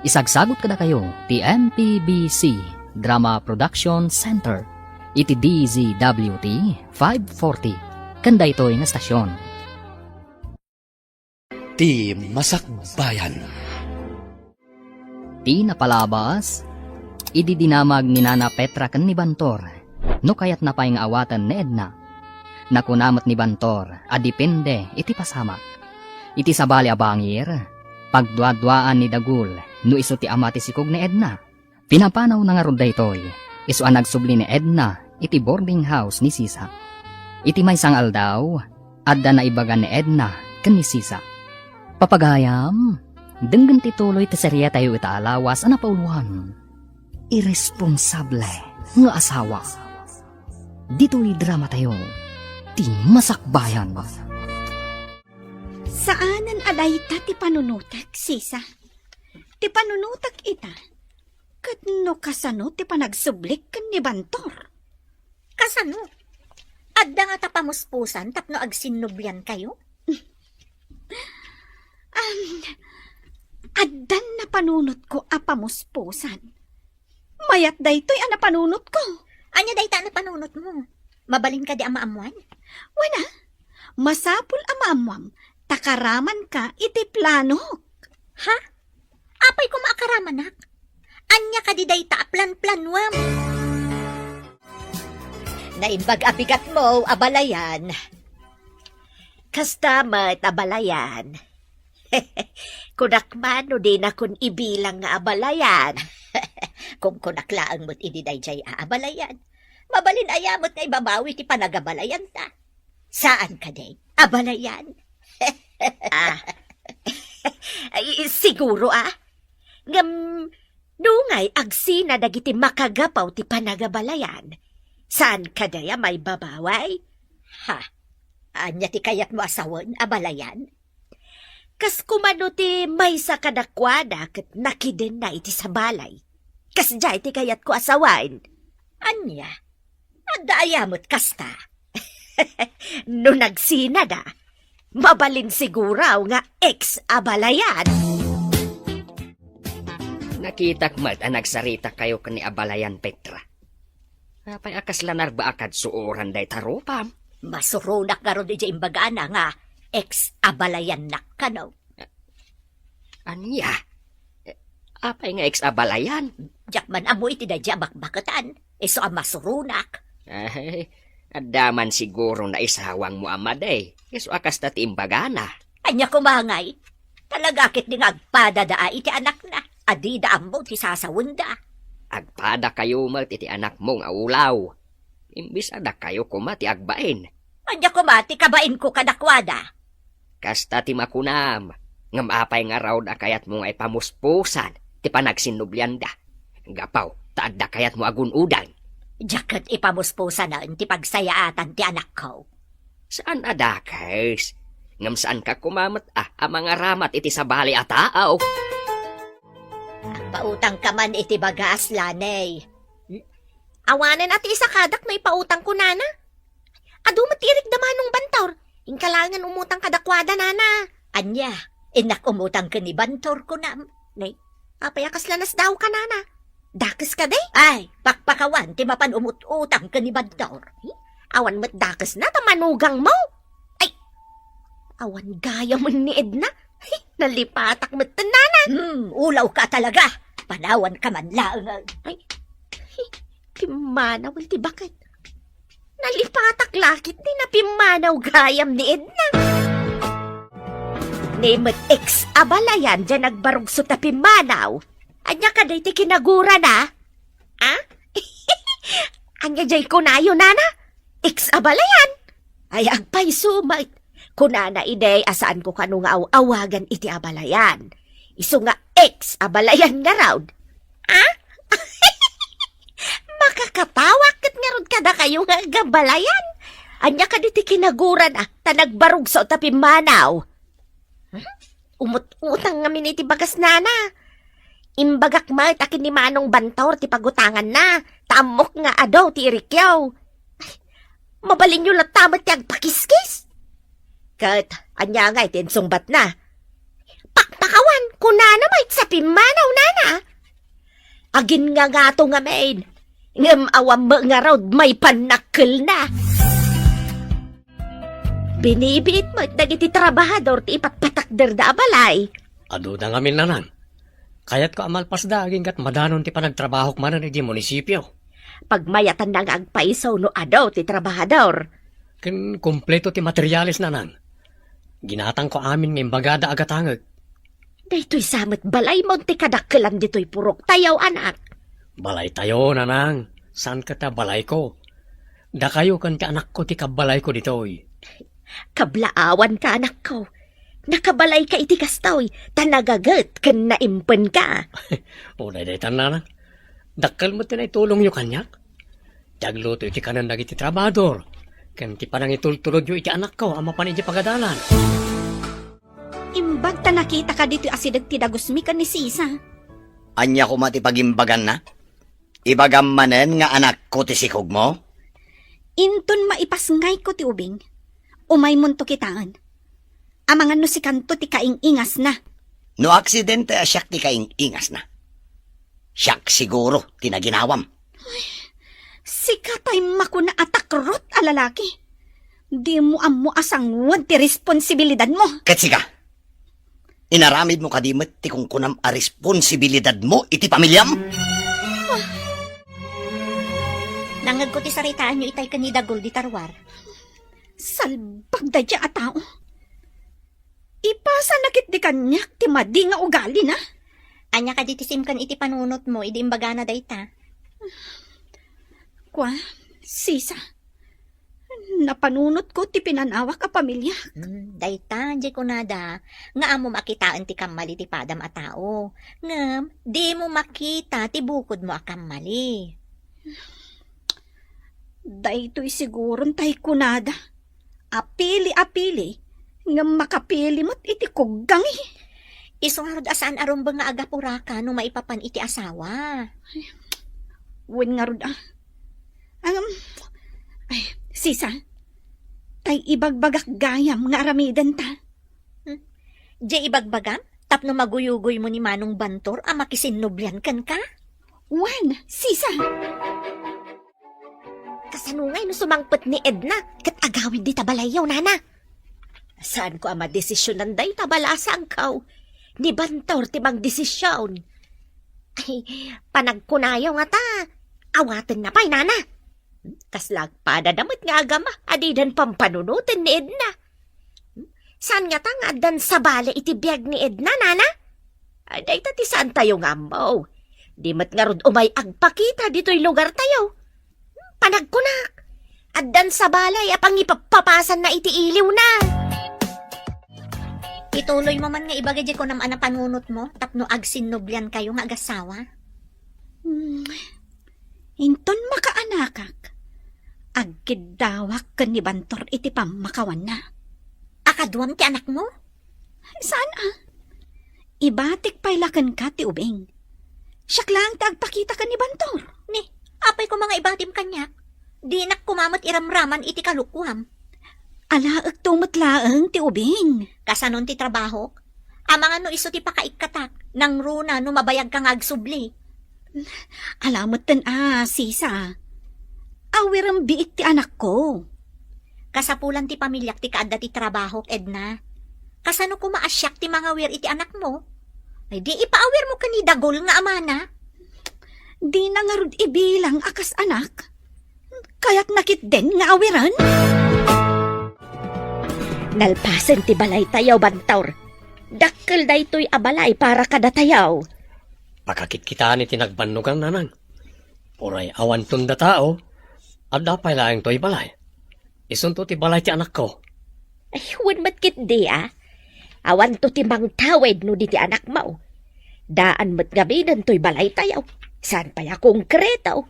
Isagsagut kadakayo ti M P B C Drama Production Center iti D Z W T five forty ken daytoy nga estasion. Ti Masakbayan. Ti napalabas, idi dinamag ni Nana Petra ken ni Bantor no kayatna pay nga awaten ni Edna. Nakuna met ni Bantor a depende iti pasamak. Iti sabali a bangir, pagduaduaan ni Dagul no isu ti ama ti sikog ni Edna. Pinapanawna ngarud daytoy, isu a nagsubli ni Edna iti boarding house ni Sisa. Iti maysa nga aldaw, adda naibaga ni Edna ken ni Sisa. Papagayam, denggen ti tuloy ti serietayo ita a lawas a napauloan, Irresponsable nga Asawa. Ditoy dramatayo, ti Masakbayan. Saanen a dayta ti panunotek, Sisa. Ti panunotek ita, ket no kasano ti panagsublik ken ni Bantor? Kasano? Adda ngata pamuspusan tapno agsinnubliankayo? Am, addan napanunotko a pamuspusan. Mayat daytoy a napanunotko. Ania dayta a napanunotmo? Mabalin kadi a maammuan? Wen a, masapul a maammuam ta karamanka iti planok. Ha? Apay koma a karamanak? Ania kadi dayta a planplanuam? Naimbag a bigatmo, abalayan. Kasta met, abalayan. Kunak man no dinakon ibilang nga abalayan. Kung kunak laeng met idi daydiay a abalayan, mabalin aya met nga ibabawi ti panagabalayanta. Saan kadi, abalayan? Ah. Ay, siguro, ah. Ngem, nungay agsina dagiti makagapaw ti panagabalayan, saan kadi a maibabawi? Ha? Ania ti kayatmo a sawen, abalayan? Kas koma no ti maysa kadakuada ket nakidenna iti sabali. Kasdiay ti kayatko a sawen. Ania? Adda aya met kasta? No nagsinada, mabalin siguro nga ex-abalayan. Nakitak met a nagsarita kayo ken ni abalayan, Petra. Apay a kasla narbaakad suoran dayta rupam? Masuronak ngarud idiay imbagana nga ex-abalayannak kano. Ania? Apay nga ex-abalayan? Diak man ammo iti daydiay a bakbaketan. Isu a masuronak. Ay, adda man siguro naisawangmo a madi. Isu a kasta ti imbagana. Ania koma ngay? Talaga ketdi nga agpadada iti anakna a dida ammo ti sasawenda. Agpadakayo met iti anakmo nga ulaw. Imbes a dakayo koma ti agbain. Ania koma ti kabainko kadakuada? Kasta ti makunam, ngem apay ngarud a kayatmo nga ipamuspusan ti panagsinnublianda? Gapu ta adda kayatmo a gun-odan. Diak ket ipamuspusanen ti pagsayaatan ti anakko. Saan a dakes, ngem saanka koma met a, a mangaramat iti sabali a tao. Agpautangka man iti bagas, Lanay. Awanen a ti isakadak no ipautangko, nana. Adu met ti irikda Manong Bantor. Inka laengen umutang kadakuada, nana. Ania, innak umutang ken ni Bantor, kunam? Nay, apay a kasla nasdaawka, nana? Dakes kadi? Ay, pakpakawan ti mapan umut-utang ken ni Bantor. Awan met dakesna ta manugangmo. Ay, awan gayamen ni Edna. Nalipatak met, nana. Hmm, ulawka talaga. Panawanka man laeng. Ay, pimmanaw ti baket. Nalipatak la ketdi napimmanaw gayam ni Edna. Ni met ex-abalayan diay nagbarugso ta pimmanaw. Ania kadi ti kinagurana? Ah? Ania diay kunayo, nana? Ex-abalayan? Ay, agpayso met. Kunana idi a saanko kano nga aw-awagan iti abalayan. Isu nga ex abalayan ngarud. Ah? Makakatawak ket ngarud kadakayo nga agabalayan. Ania kadi ti kinaguran, ah, ta nagbarugso ta pimmanaw? Hmm? Umut-utang ngamin iti bagas, nana. Imbagak met a ken ni Manong Bantor ti pagutanganna, ta ammok nga adu ti irikyo. Ay, mabalinyo latta met ti agpakiskis. Ket ania ngay ti insungbatna? Pakpakawan, kunana met sa pimmanaw, nana. Aginngangato ngamin, ngem awan met ngarud maipanakkelna. Binibiit met dagiti trabahador ti ipatpatakderda a balay. Aduda ngamin, nanang. Kayatko a malpasda aginggat madanon ti panagtrabahok manen iti munisipio. Pagmayatanna nga agpaiso no adu ti trabahador. Ken kompleto ti materiales, nanang. Ginatangko amin nga imbagada a gatangek. Daytoy sa met balaymo ti kadakkelan ditoy puroktayo, anak. Balaytayo, nanang. Saan ket a balayko. Dakayo ken ti anakko ti kabbalayko ditoy. Kablaawanka, anakko. Nakabalayka iti kastoy, ta nagaget ken naimpenka. O, daydiay, nanang. Dakkel met ti naitulongyo kaniak. Ti agluto iti kanen dagiti trabahador, ken ti panangitultulodyo iti anakko a mapan idiay pagadalan. Imbag ta nakitaka ditoy asideg ti dagusmi ken ni Sisa. Ania koma ti pagimbaganna? Ibagam manen nga anakko ti sikogmo? Inton maipasngayko ti ubing, umaymonto kitaen. Amangan no sikanto ti kaing-ingasna. No aksidente a siak ti kaing-ingasna, siak siguro ti naginawam. Sika tay makuna a takrot a lalaki. Dimo ammo a sanguan ti responsibilidadmo. Ket sika, inaramidmo kadi met ti kunkunam a responsibilidadmo iti pamiliam? Nangngegko ti saritaanyo itay ken ni Dagul di Tarwar. Salbag daydiay a tao. Ipasana ketdi kaniak ti madi nga ugalina. Ania kadi ti simken iti panunotmo idi imbagana dayta? Kua, Sisa, napanunotko ti pinanawak a pamiliak. Hmm, dayta, diay kunada, nga ammom a kitaen ti kammali ti padam a tao. Ngem, dimo makita ti bukodmo a kammali. Daytoy siguron tay kunada. Apili-apili, ngem makapili met iti kuggangi. Isu ngarud a saan a rumbeng nga agapuraka no maipapan iti asawa. Wen ngarud a. Ngem, ay, Sisa, tay ibagbagak gayam nga aramidenta. Hmm? Diay ibagbagam? Tapno maguyugoymo ni Manong Bantor a makisinnublian kenka? Wen, Sisa. Kasano ngay no sumangpet ni Edna ket agawid dita balayyo, nana? Saanko a madesisionan dayta bala a sangkaw. Ni Bantor ti mangdesision. Ay, panagkunayo ngata, awatenna pay, nana. Kasla agpadada met nga agama a didan pampanunoten ni Edna. Saan ngata nga addan sabali iti biag ni Edna, nana? Ay, dayta ti saantayo nga ammo. Di met ngarud umay agpakita ditoy lugartayo. Panagkunak, addan sabali a pangipappapasanna iti iliwna. Ituloymo man nga ibaga diay kunam a napanunotmo tapno agsinnubliankayo nga agassawa. Hmm. Inton makaanakak, agkiddawak ken ni Bantor iti pammakawanna. A kaduam ti anakmo? Saan a? Ibatik pay la kenka ti ubing. Siak laeng ti agpakita ken ni Bantor. Ni, apay koma nga ibatim kaniak? Dinak koma met iramraman iti kalokoam. Alaekto met laeng ti ubing. Kasanon ti trabahok? Amangan no isu ti pakaikkatak, nangruna no mabayagka nga agsubli. Ala metten a, Sisa. Awirem biit ti anakko. Kasapulan ti pamiliak ti kaadda ti trabahok, Edna. Kasano koma a siak ti mangawir iti anakmo? Ay, di ipaawirmo ken ni Dagul nga amana. Dina ngarud ibilang a kas anak. Kayatna ketdin nga awiren? Nalpasen ti balaytayo, Bantor. Dakkel daytoy a balay para kadatayo. Pakakitkitaen ti nagbannogan, nanang. Uray awanton datao, adda pay laeng toy balay. Isunto ti balay ti anakko. Ay, wen met ketdi a. Awanto ti mangtawid no di ti anakmo. Daan met ngamin toy balaytayo. Saan pay a konkreto.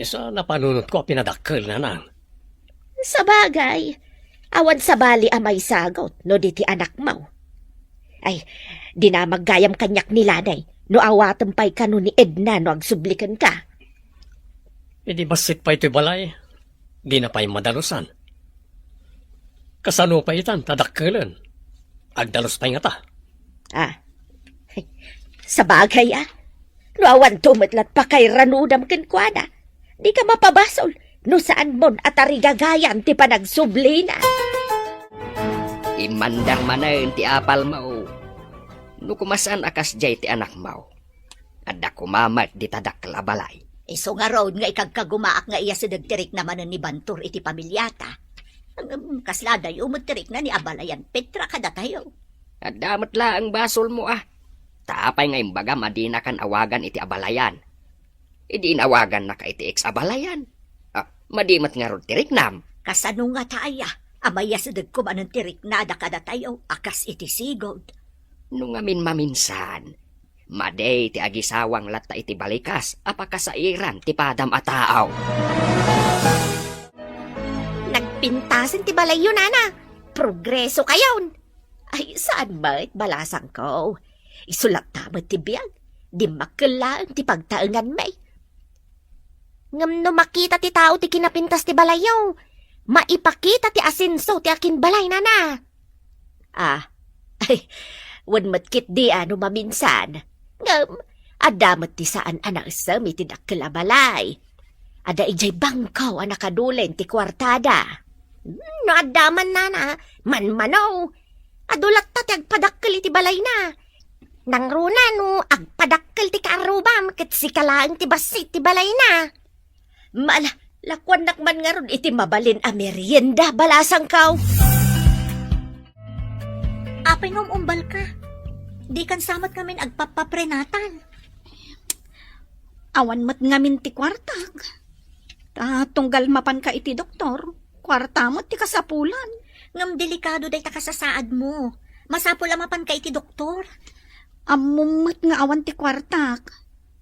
Isu a napanunotko a pinadakkel, nanang. Sabagay, awan sabali a maisagut no di ti anakmo. Ay, dinamag gayam kaniak ni Lanay no awatem pay kano ni Edna no agsubli kenka. Idi bassit pay toy balay, dina pay madalusan. Kasano pay itan ta dakkelen? Agdalus pay ngata. Ah, sabagay a. No awanto met lat pakairanudam kenkuana, dika mapabasol no saanmon a tarigagayan ti panagsublina. Immander manen ti apalmo. No koma saan a kasdiay ti anakmo, adda koma met dita dakkel a balay. Isu ngarud nga ikagkagumaak nga iyasideg ti rikna manen ni Bantor iti pamiliata. Ngem kasla adayo met ti rikna ni abalayan Petra kadatayo. Adda met laeng basolmo a. Ta apay nga imbagam a dinakan awagan iti abalayan? Idi inawagannaka iti ex-abalayan, ah, madi met ngarud ti riknam. Kasano ngata aya a maiyasidegko manen ti riknada kadatayo a kas iti sigud? No ngamin maminsan, madi ti agisawang latta iti balikas a pakasairan ti padam a tao. Nagpintasen ti balayyo, nana. Progreso kayon. Ay, saan met, balasangko? Isu latta met ti biag. Dimmakkel laeng ti pagtaenganmi. Ngem no makita ti tao ti kinapintas ti balayyo, maipakita ti asenso ti akinbalay, nana. Ah, ay, wen met ketdi a no maminsan. Ngem, adda met ti saan a naisem iti dakkel a balay. Adda idiay bangko a nakadulen ti kuartada. Hmm, no adda man, nana, manmano. Adu latta ti agpadakkel iti balayna. Nangruna no agpadakkel ti kaarrubam ket sika laeng ti bassit ti balayna. Mala, lakuannak man ngarud iti mabalin a merienda, balasangko. Apay nga um-umbalka? Dikan sa met ngamin agpappaprenatal. Awan met ngamin ti kuartak. Ta tunggal mapanka iti doktor, kuarta met ti kasapulan. Ngem delikado dayta kasasaadmo. Masapul a mapanka iti doktor. Ammom met nga awan ti kuartak.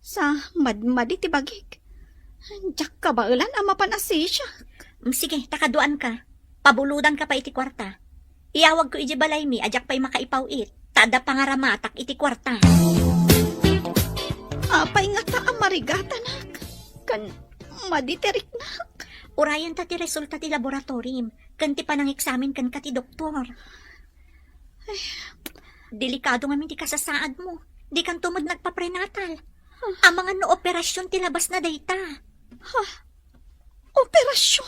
Sa madmadi ti bagik. Diak kabaelan a mapan a sisiak. Mm, sige, ta kaduaanka. Pabulodanka pay iti kuarta. Iyawagko idiay balaymi a diak pay makaipaw-it, ta adda pangaramatak iti kuarta. Apay ngata a marigatanak? Ken madi ti riknak? Urayenta ti resulta ti laboratorim ken ti panangeksamin kenka ti doktor. Ay. Delikado ngamin ti kasasaadmo. Dikanto met nagpaprenatal. Amangan no operasion ti labasna dayta. Ha? Operasion?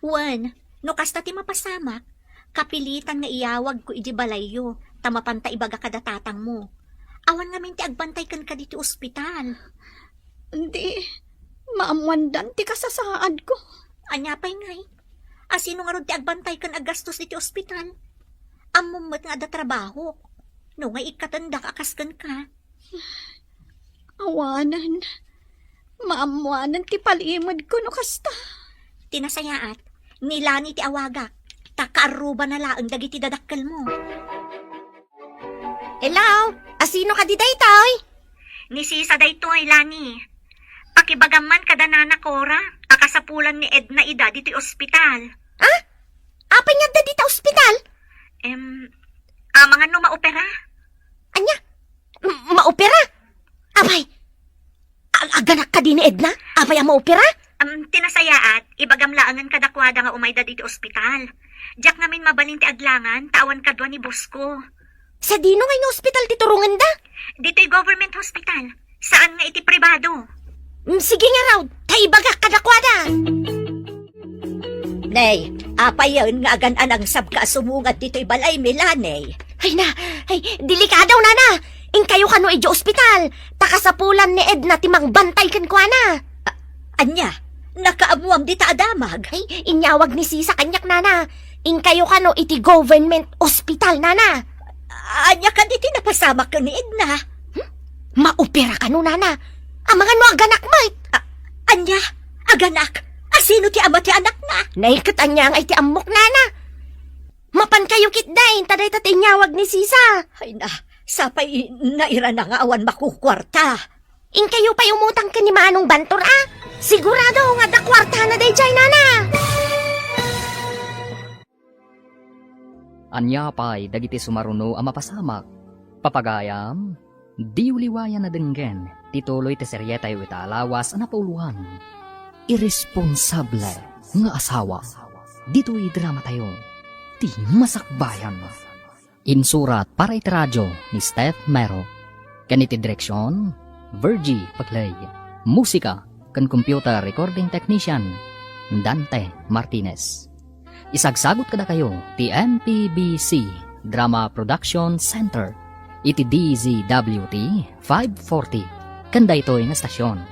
Wen, no kasta ti mapasamak, kapilitan nga iyawagko idiay balayyo, ta mapanta ibaga kada tatangmo. Awan ngamin ti agbantay kenka ditoy ospital. Di, maammoandan ti kasasaadko. Ania pay ngay? Asino ngarud ti agbantay ken aggastos ditoy ospital? Ammom met nga adda trabahok. No nga ikkatendak a kas kenka. Awanen. Maammoanen ti palimedko no kasta. Ti nasayaat, ni Lani ti awagak, ta kaarrubana laeng dagiti dadakkelmo. Hello? Asino kadi daytoy? Ni Sisa daytoy, Lani. Pakibagam man kada Nana Cora a kasapulan ni Edna ida ditoy ospital. Ah? Apay nga adda dita ospital? Em, amangan no maopera. Ania? M-, maopera? Apay, ag-, aganak kadi ni Edna? Apay a maopera? Am, ti nasayaat, ibagam laengen kadakuada nga umayda ditoy ospital. Diak ngamin mabalin ti aglangan, ta awan kadua ni boss ko. Sadino ngay nga ospital ti turongenda? Ditoy government hospital. Saan nga iti pribado. Mm, sige ngarud, ta ibagak kadakuada. Nay, apayen nga agan-anangsabka a sumungad ditoy balaymi, Lani? Ay na, ay, delikado, nana. Inkayo kano idiay ospital. Ta kasapulan ni Edna ti mangbantay kenkuana. A-, ania? Nakaammoam dita a damag? Ay, inyawag ni Sisa kaniak, nana. Inkayo kano iti government hospital, nana. Ania kadi ti napasamak ken ni Edna? Hmm? Maopera kano, nana. Amangan no aganak met. A-, ania? Aganak? Asino ti ama ti anakna? Nay, ket ania ngay ti ammok, nana? Mapankayo ketdin, ta dayta ti inyawag ni Sisa. Ay na, sapay nairana nga awan makukuarta. Inkayo pay umutang ken ni Manong Bantor, a? Sigurado nga adda kuartana daydiay, nana. Ania pay dagiti sumaruno a mapasamak? Papagayam, diyo liwayan a denggen ti tuloy ti serietayo ita a lawas a napauloan, Irresponsable nga Asawa. Ditoy dramatayo, Ti Masakbayan. Insurat para iti radio ni Steph Mero, ken iti direksion, Virgie Paclay. Musika ken computer recording technician, Dante Martinez. Isagsagut kadakayo ti M P B C Drama Production Center iti D Z W T five forty ken daytoy nga estasion.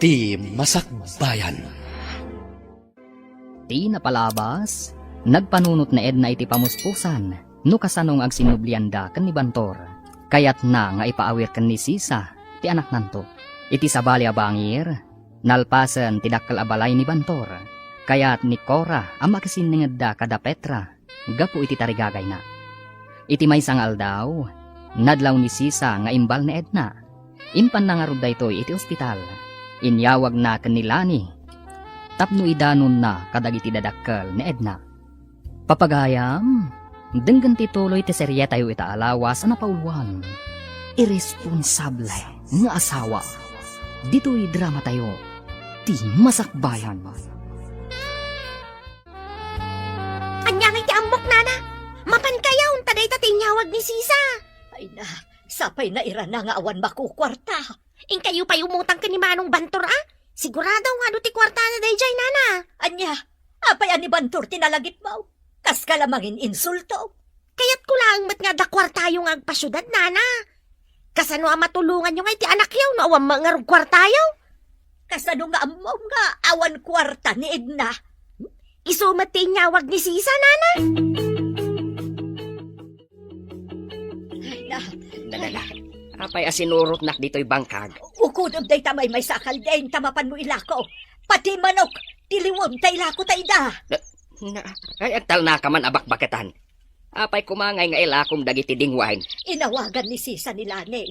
Ti Masakbayan. Ti napalabas, nagpanunot ni Edna iti pamuspusan no kasano nga agsinnublianda ken ni Bantor. Kayatna nga ipaawir ken ni Sisa ti anaknanto. Iti sabali a bangir, nalpasen ti dakkel a balay ni Bantor. Kayat ni Cora a makisinningedda kada Petra gapu iti tarigagayna. Iti maysa nga aldaw, nadlaw ni Sisa nga imbal ni Edna. Impanna ngarud daytoy iti ospital. Inyawagna ken ni Lani tapno idanonna kadagiti dadakkel ni Edna. Papagayam, denggen ti tuloy ti serietayo ita a lawas a napauloan, Irresponsable nga Asawa. Ditoy dramatayo, Ti Masakbayan. Ania ngay ti ammok, nana? Mapankayo, ta dayta ti inyawag ni Sisa. Ay na, sapay nairana nga awan makukuarta. Inkayo pay umutang ken ni Manong Bantor, a? Sigurado nga adu ti kuartana daydiay, nana. Ania, apay a ni Bantor ti nalagipmo? Kaska la mangin-insulto. Kayatko laeng met nga adda kuartayo nga agpasiudad, nana. Kasano a matulonganyo ngay ti anakyo no awan met ngarud kuartayo? Kasano nga ammom nga awan kuarta ni Edna? Isu met ti inyawag ni Sisa, nana. Ay, na. Na, na, na. Apay a sinurotnak ditoy bangkag? Ukudem dayta maymaysa a kalding ta mapanmo ilako. Pati manok, ti liwem ta ilako ta ida. Na, na, ay, agtalna ka man a bakbaketan. Apay koma ngay nga ilakom dagiti dingwain? Inawagan ni Sisa ni Lani.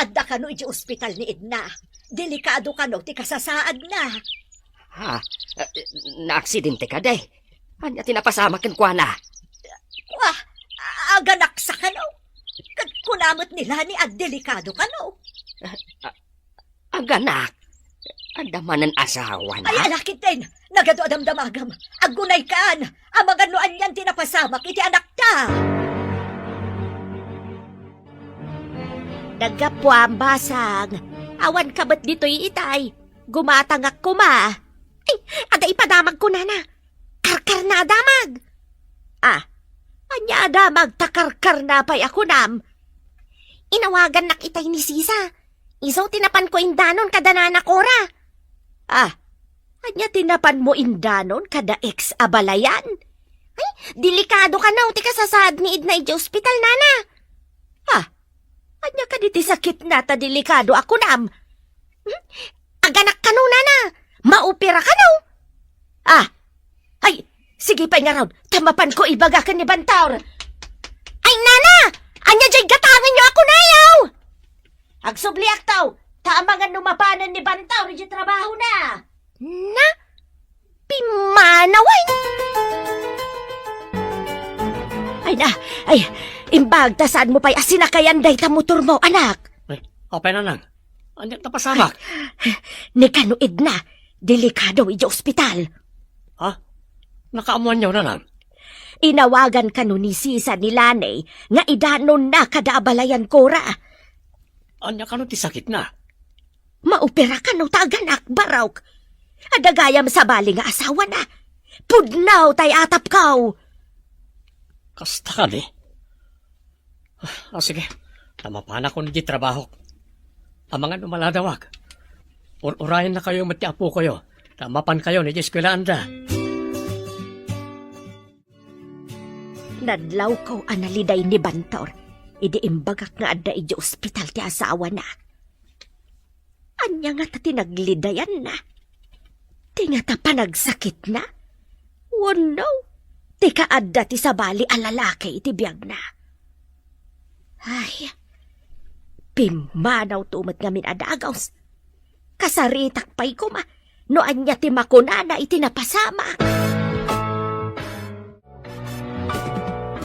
Adda kano iti ospital ni Edna. Delikado kano ti kasasaadna. Ha? Eh, naaksidente kadi? Ania ti napasamak kenkuana? Wa, aganaksa kano. Ket kuna met ni Lani a delikado kano. Ah, ah, aganak? Adda manen asawana? Ay, alakit din. Nagadu a damdamagam. Agunaykan. Amangan no anian ti napasamak iti anakta. Naggapuam, basang. Awan ka met ditoy itay. Gumatangak koma. Ay, adda ipadamagko, nana. Karkarna a damag. Ah, ania a damag ta karkarna pay a kunam? Inawagannak itay ni Sisa. Isu ti napanko indanon kada nana Cora. Ah, ania ti napanmo indanon kada ex a balayan? Ay, delikado kano ti kasasaad ni Edna idiay ospital, nana. Ah, ania kadi ti sakitna ta delikado a kunam? Hmm? Aganak kano, nana? Maopera kano? Ah, ay, sige pay ngarud, ta mapanko ibaga ken ni Bantor. Ay, nana! Ania diay gatangenyo a kunayaw? Agsubli akto, ta amangan no mapanen ni Bantor idiay trabahona. Na? Pimmanawen! Ay na, ay, imbag ta saanmo pay a sinakayan dayta motormo, anak. Ay, apay, nanang? Ania ti napasamak? Ni kano Edna, delikado idiay ospital. Ha? Nakaammoanyo, nanang? Inawagan kano ni Sisa ni Lani nga idanonna kada abalayan Cora. Ania kano ti sakitna? Maopera kano ta aganak, barok. Adda gayam sabali nga asawana. Pudno tay atapko. Kasta kadi? Ah, sige. Ta mapanakon iti trabahok. Amangan no maladawak. Ur-urayennakayo met ti apokoyo. Ta mapankayon iti eskuelaanda. Nadlawko a naliday ni Bantor idi imbagak nga adda idiay ospital ti asawana. Ania ngata ti naglidayanna? Ti ngata panagsakitna? Wenno, ti kaadda ti sabali a lalaki iti biagna. Ay, pimmanawto met ngamin a dagus. Kasaritak pay koma no ania ti makunana iti napasamak.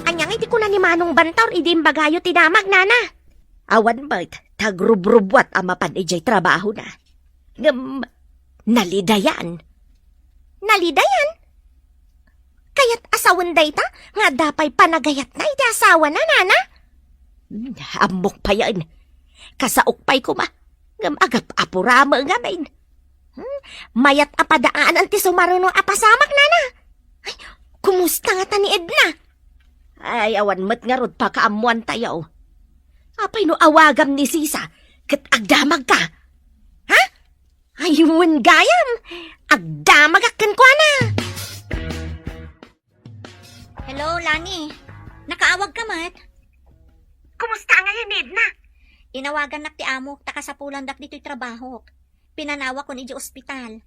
Ania nga iti kuna ni Manong Bantaur idi imbagayo ti damag, nana? Awan met, ta agrubrubbuat a mapan idiay trabahona. Ngem, nalidayan. Nalidayan? Kayat a sawen dayta nga adda pay panagayatna iti asawana, nana? Hmm, ammok payen. Kasaok pay koma, ngem agap-apura met ngamin. Hmm, mayat a padaanan ti sumaruno a pasamak, nana. Ay, kumusta ngata ni Edna? Ay, awan met ngarud pakaammoantayo. Apay no awagam ni Sisa ket agdamagka? Ha? Ay, wen gayam, agdamagak kenkuana. Hello, Lani. Nakaawag ka met? Kumusta ngay ni Edna? Inawagannak ti amok ta kasapulandak ditoy trabahok. Pinanawakon idiay ospital.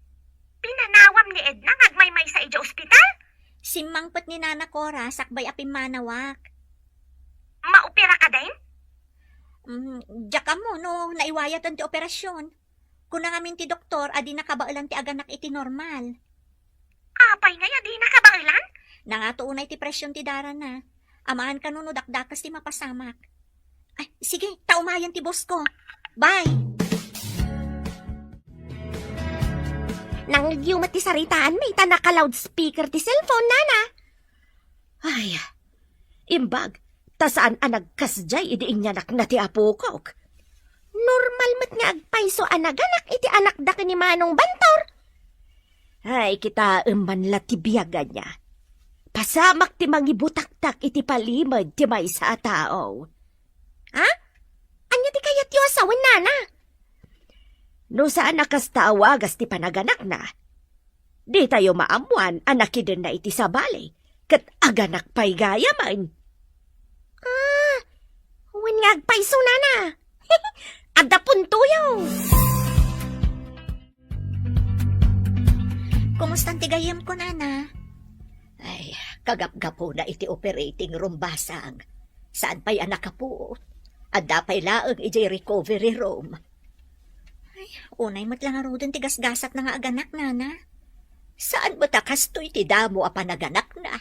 Pinanawam ni Edna nga agmaymaysa idiay ospital? Simmangpet ni Nana Cora sakbay a pimmanawak. Maopera kadi? Mm, diak ammo no naiwayaten ti operasyon. Kuna ngamin ti doktor a dina kabaelan ti aganak iti normal. Apay ngay a dina kabaelan? Nangato unay ti presyon ti darana. Amangan kano no dakdakes ti mapasamak. Ay, sige, ta umayen ti boss ko. Bye! Nangngegyo met ti saritaan, may ta naka-loudspeaker ti cellphone, nana. Ay, imbag, ta saan a nagkasdiay idi inyanakna ti apokok. Normal met nga agpayso a naganak iti anakda ken ni Manong Bantor. Ay, kitaem man la ti biag ania. Pasamak ti mangibutaktak iti palimed ti maysa a tao. Ha? Ania ti kayatyo a sawen, nana? No saan a kasta a wagas ti panaganakna, ditayo maammoan a nakidenna iti sabali, ket aganak pay gayamen. Ah, wen nga agpayso, nana. Adda puntoyo. Kumustan ti gayyemko, nana? Ay, kagapgapuna iti operating room, basang. Saan pay a nakapuot? Adda pay laeng idiay recovery room. Ay, unay met la ngaruden ti gasgasatna nga aganak, nana. Saan met a kastoy ti damo a panaganakna?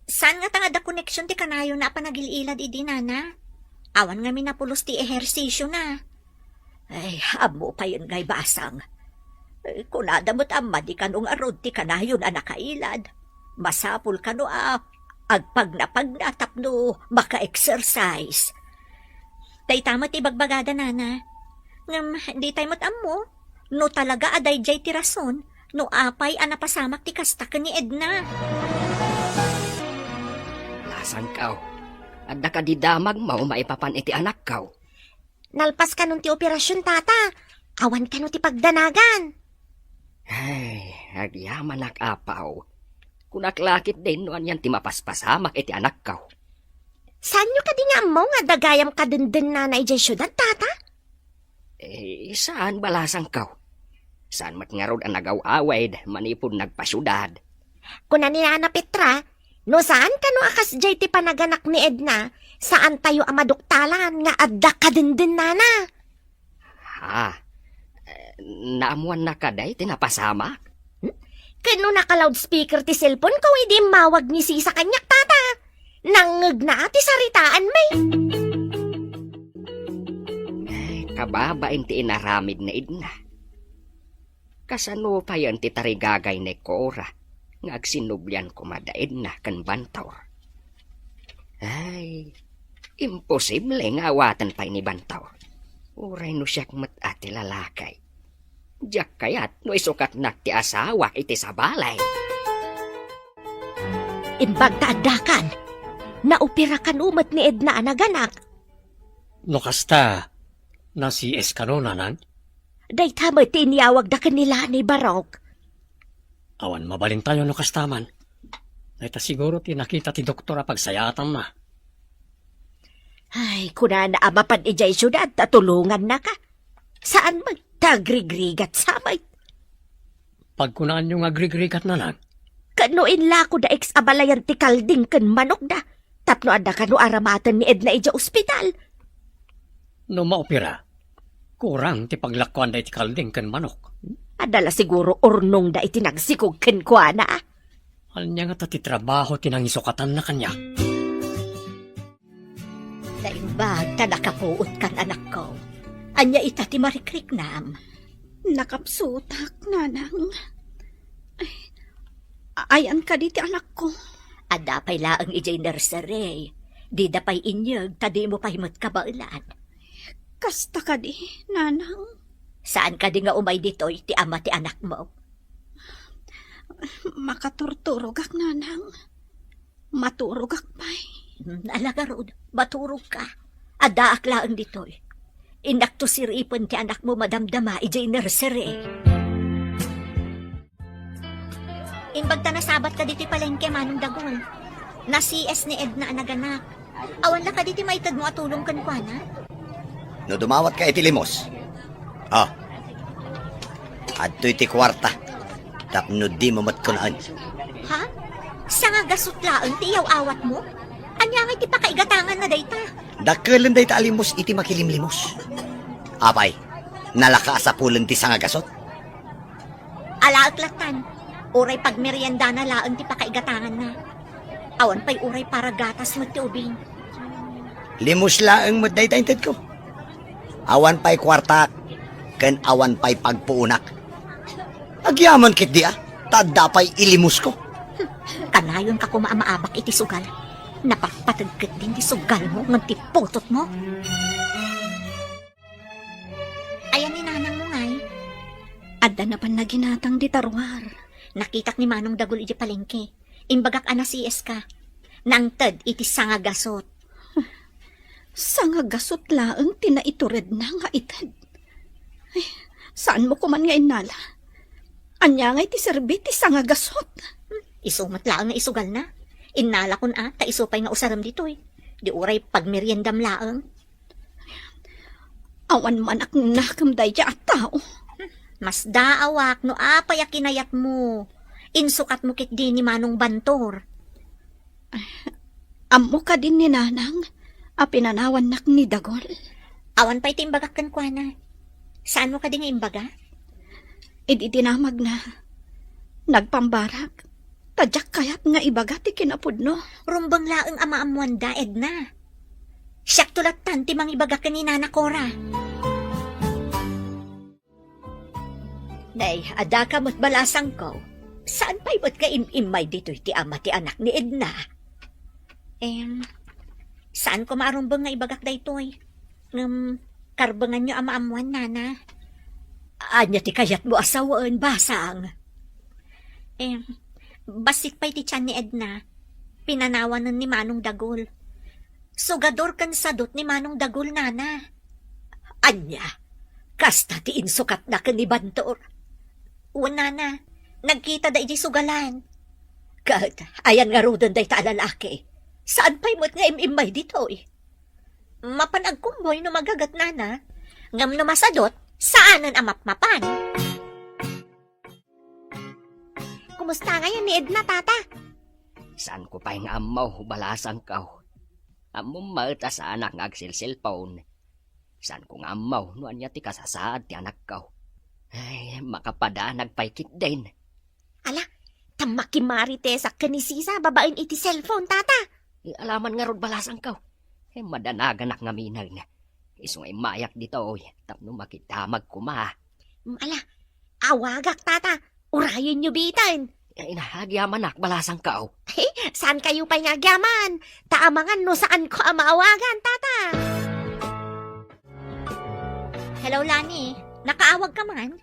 Saan ngata nga adda koneksion ti kanayonna a panagil-ilad idi, nana? Awan ngamin a pulos ti ehersisiona. Ay, ammo payen ngay, basang. Eh, kunada met a madi kano ngarud ti kanayon a nakailad. Masapul kano a agpagnapagna tapno maka-exercise. Dayta met ti ibagbagada, nana. Ngem, ditay met ammo no talaga a daydiay ti rason no apay a napasamak ti kasta ken ni Edna. Lasangkaw, adda kadi damagmo maipapan iti anakkaw? Nalpas kanon ti operasion, tata. Awan kano ti pagdanagan. Ay, agyamanak, apaw. Kunak la ketdin no anian ti mapaspasamak iti anakkaw. Saanyo kadi nga ammo nga adda gayam kadenden nana idiay siudad, tata? Eh, saan, balasangkaw. Saan met ngarud a nagaw-awid manipud nagpasiudad. Kuna ni Nana Petra, no saan kano a kasdiay ti panaganak ni Edna, saantayo a maduktalan nga adda kadenden nana. Ha? Eh, naammoanna kadi ti napasamak? Hmm? Ken no naka-loudspeaker ti cellphone ko idi immawag ni Sisa kaniak, tata. Nangngegna a ti saritaan, may. Ay, kababain ti inaramid ni Edna. Kasano payen ti tarigagay ni Cora nga agsinublian koma da Edna ken Bantor? Ay, imposible nga awaten pay ni Bantor. Uray no siak met a ti lalaki. Diak kayat no isukatnak ti asawak iti sabali. Imbag ta addakan, naopera kano met ni Edna a naganak. No kasta, na-C S kano, nanang? Dayta met ti inyawagda ken ni Lani, Barok. Awan mabalintayo no kasta man. Dayta siguro ti nakita ti doktor a pagsayaatanna. Ay, kunana a mapan idiay siudad ta tulongannaka. Saan met ta agrigrigat sa met. Pagkunaanyo nga agrigrigat, nanang? Ken no inlako da ex abalayan ti kalding ken manokda, tapno adda kano aramaten ni Edna idiay ospital. No maupira, kurang ti paglakuanda iti kalding ken manok. Adda la siguro urnongda iti nagsikog kenkuana. Ania ngata ti trabaho ti nangisukatanna kaniak? Naimbag ta nakapuot kan, anakko. Ania ita ti marikriknam? Nakapsutak, nanang. Ay, a-, ayan kadi ti anakko? Adda pay laeng idiay nursery. Dida pay inyeg ta dimo pay met kabaelan. Kasta kadi, nanang? Saan kadi nga umay ditoy ti ama ti anakmo? Makaturturogak, nanang. Maturogak pay. Hmm, ala ngarud, maturogka. Addaak laeng ditoy. Innakto siripen ti anakmo madamdama idiay nursery. Imbag ta nasabatka ditoy palengke, Manong Dagul. Na-C S ni Edna a naganak. Awan la kadi ti maitedmo a tulong kenkuana? No dumawatka iti limos, ah, adtoy ti kuarta tapno dimo met kunaen. Ha? Sangagasut laeng ti iyaw-awatmo? Ania ngay ti pakaigatanganna dayta? Dakkelen dayta a limos iti makilimlimos. Apay, nalaka a sapulen ti sangagasut? Alaek lattan, uray pagmeriendana laeng ti pakaigatanganna. Awan pay uray para gatas met ti ubing. Limos laeng met dayta intedko. Awan pay kuartak, ken awan pay pagpuonak. Agyaman ketdi a, ta adda pay ilimosko. Kanayonka koma a maabak iti sugal. Napatpateg ketdin ti sugalmo ngem ti putotmo. Ayan ni nanangmo ngay? Adda napan naginatang dita ruar. Nakitak ni Manong Dagul idiay palengke. Imbagak a na-C S ka. Nangted iti sangagasut. Sangagasut laeng ti naituredna nga ited. Ay, saanmo koman nga innala? Ania ngay ti serbi ti sangagasut? Hmm, isu met laeng nga isugalna. Innalakon a, ta isu pay nga usarem ditoy. Di uray pagmeriendam laeng. Awan man a nakem daydiay a tao. Masdaawak no apay a kinayatmo. Insukatmo ketdi ni Manong Bantor. Ammo kadi ni Nanang a pinanawannak ni Dagul? Awan pay ti imbagak kenkuana. Saanmo kadi nga imbaga? Idi dinamagna, nagpambarak. Ta diak kayat nga ibaga ti kinapudno. Rumbeng laeng a maammoanda, Edna. Siakto lattan ti mangibaga ken ni Nana Cora. Nay, adda ka met balasangko. Saan pay met nga im-immay ditoy ti ama ti anak ni Edna? Em, saan ko maarumbeng nga ibagak daytoy. Ngem, karbenganyo a maammoan, Nana. Ania ti kayatmo a sawen, basang? Em, bassit pay ti tian ni Edna. Pinanawanen ni Manong Dagul. Sugador ken sadut ni Manong Dagul, Nana. Ania? Kasta ti insukatna ken ni Bantor? Wen, Nana, nagkitada idiay sugalan. Ket, ayan ngaruden dayta a lalaki? Saan pay met nga im-immay ditoy? Mapan agkumboy no magaget, Nana. Ngem no masadut, saanen a mapmapan. Kumusta ngayen ni Edna, Tata? Saanko pay nga ammo, balasangko. Ammom met a saanak nga agselselpon. Saanko nga ammo no ania ti kasasaad ti anakko. Ay, makapadanag pay ketdin. Ala, ta makimaritesak ken ni Sisa babaen iti cellphone, Tata. Ay, ala man ngarud, balasangko. Ay, madanaganak ngamin. Isu nga immayak ditoy tapno makidamag koma. Mm, ala, awagak, Tata. Urayenyo bitan. Ay, na, agyamanak, balasangko. Ay, saankayo pay nga agyaman? Ta amangan no saanko a maawagan, Tata. Hello, Lani. Nakaawag ka man?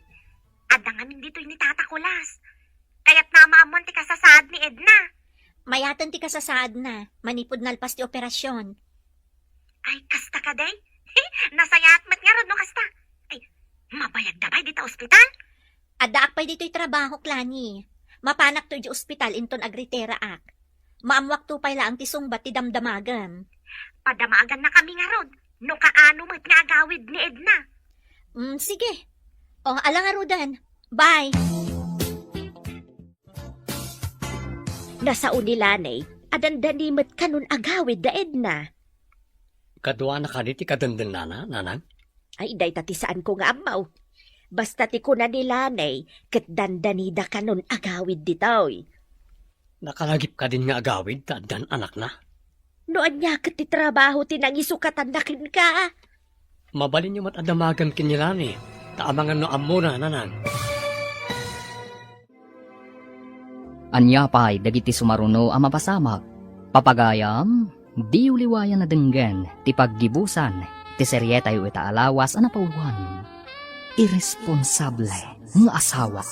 Adda ngamin ditoy ni Tata Kulas. Kayatna a maammoan ti kasasaad ni Edna. Mayaten ti kasasaadna, manipud nalpas ti operasyon. Ay, kasta kadi? Nasayaat met ngarud no kasta. Ay, mabayagda pay dita ospital? Addaak pay ditoy trabahok, Lani. Mapanakto idiay ospital inton agritiraak. Maammoakto pay laeng ti sungbat ti damdamagem. Padamagannakami ngarud no kaano met nga agawid ni Edna. Mm, sige. O, ala ngaruden. Bye. Nasao ni Lanay a dandani met kanon agawid da Edna. Kaduana kadi ti kadendennana, nanang? Ay, dayta ti saanko nga ammo. Basta ti kuna ni Lanay, ket dandanida kanon agawid ditoy. Nakalagip kadin nga agawid ta addan anakna? No ania ket ti trabaho ti nangisukatanna kenka? Mabalinyo met a damagen ken ni Lanay, ta amangan no ammona, nanang. Ania pay dagiti sumaruno a mapasamak? Papagayam, diyo liwayan a denggen ti paggibusan ti serietayo ita a lawas a napauluan. Irresponsable nga asawa.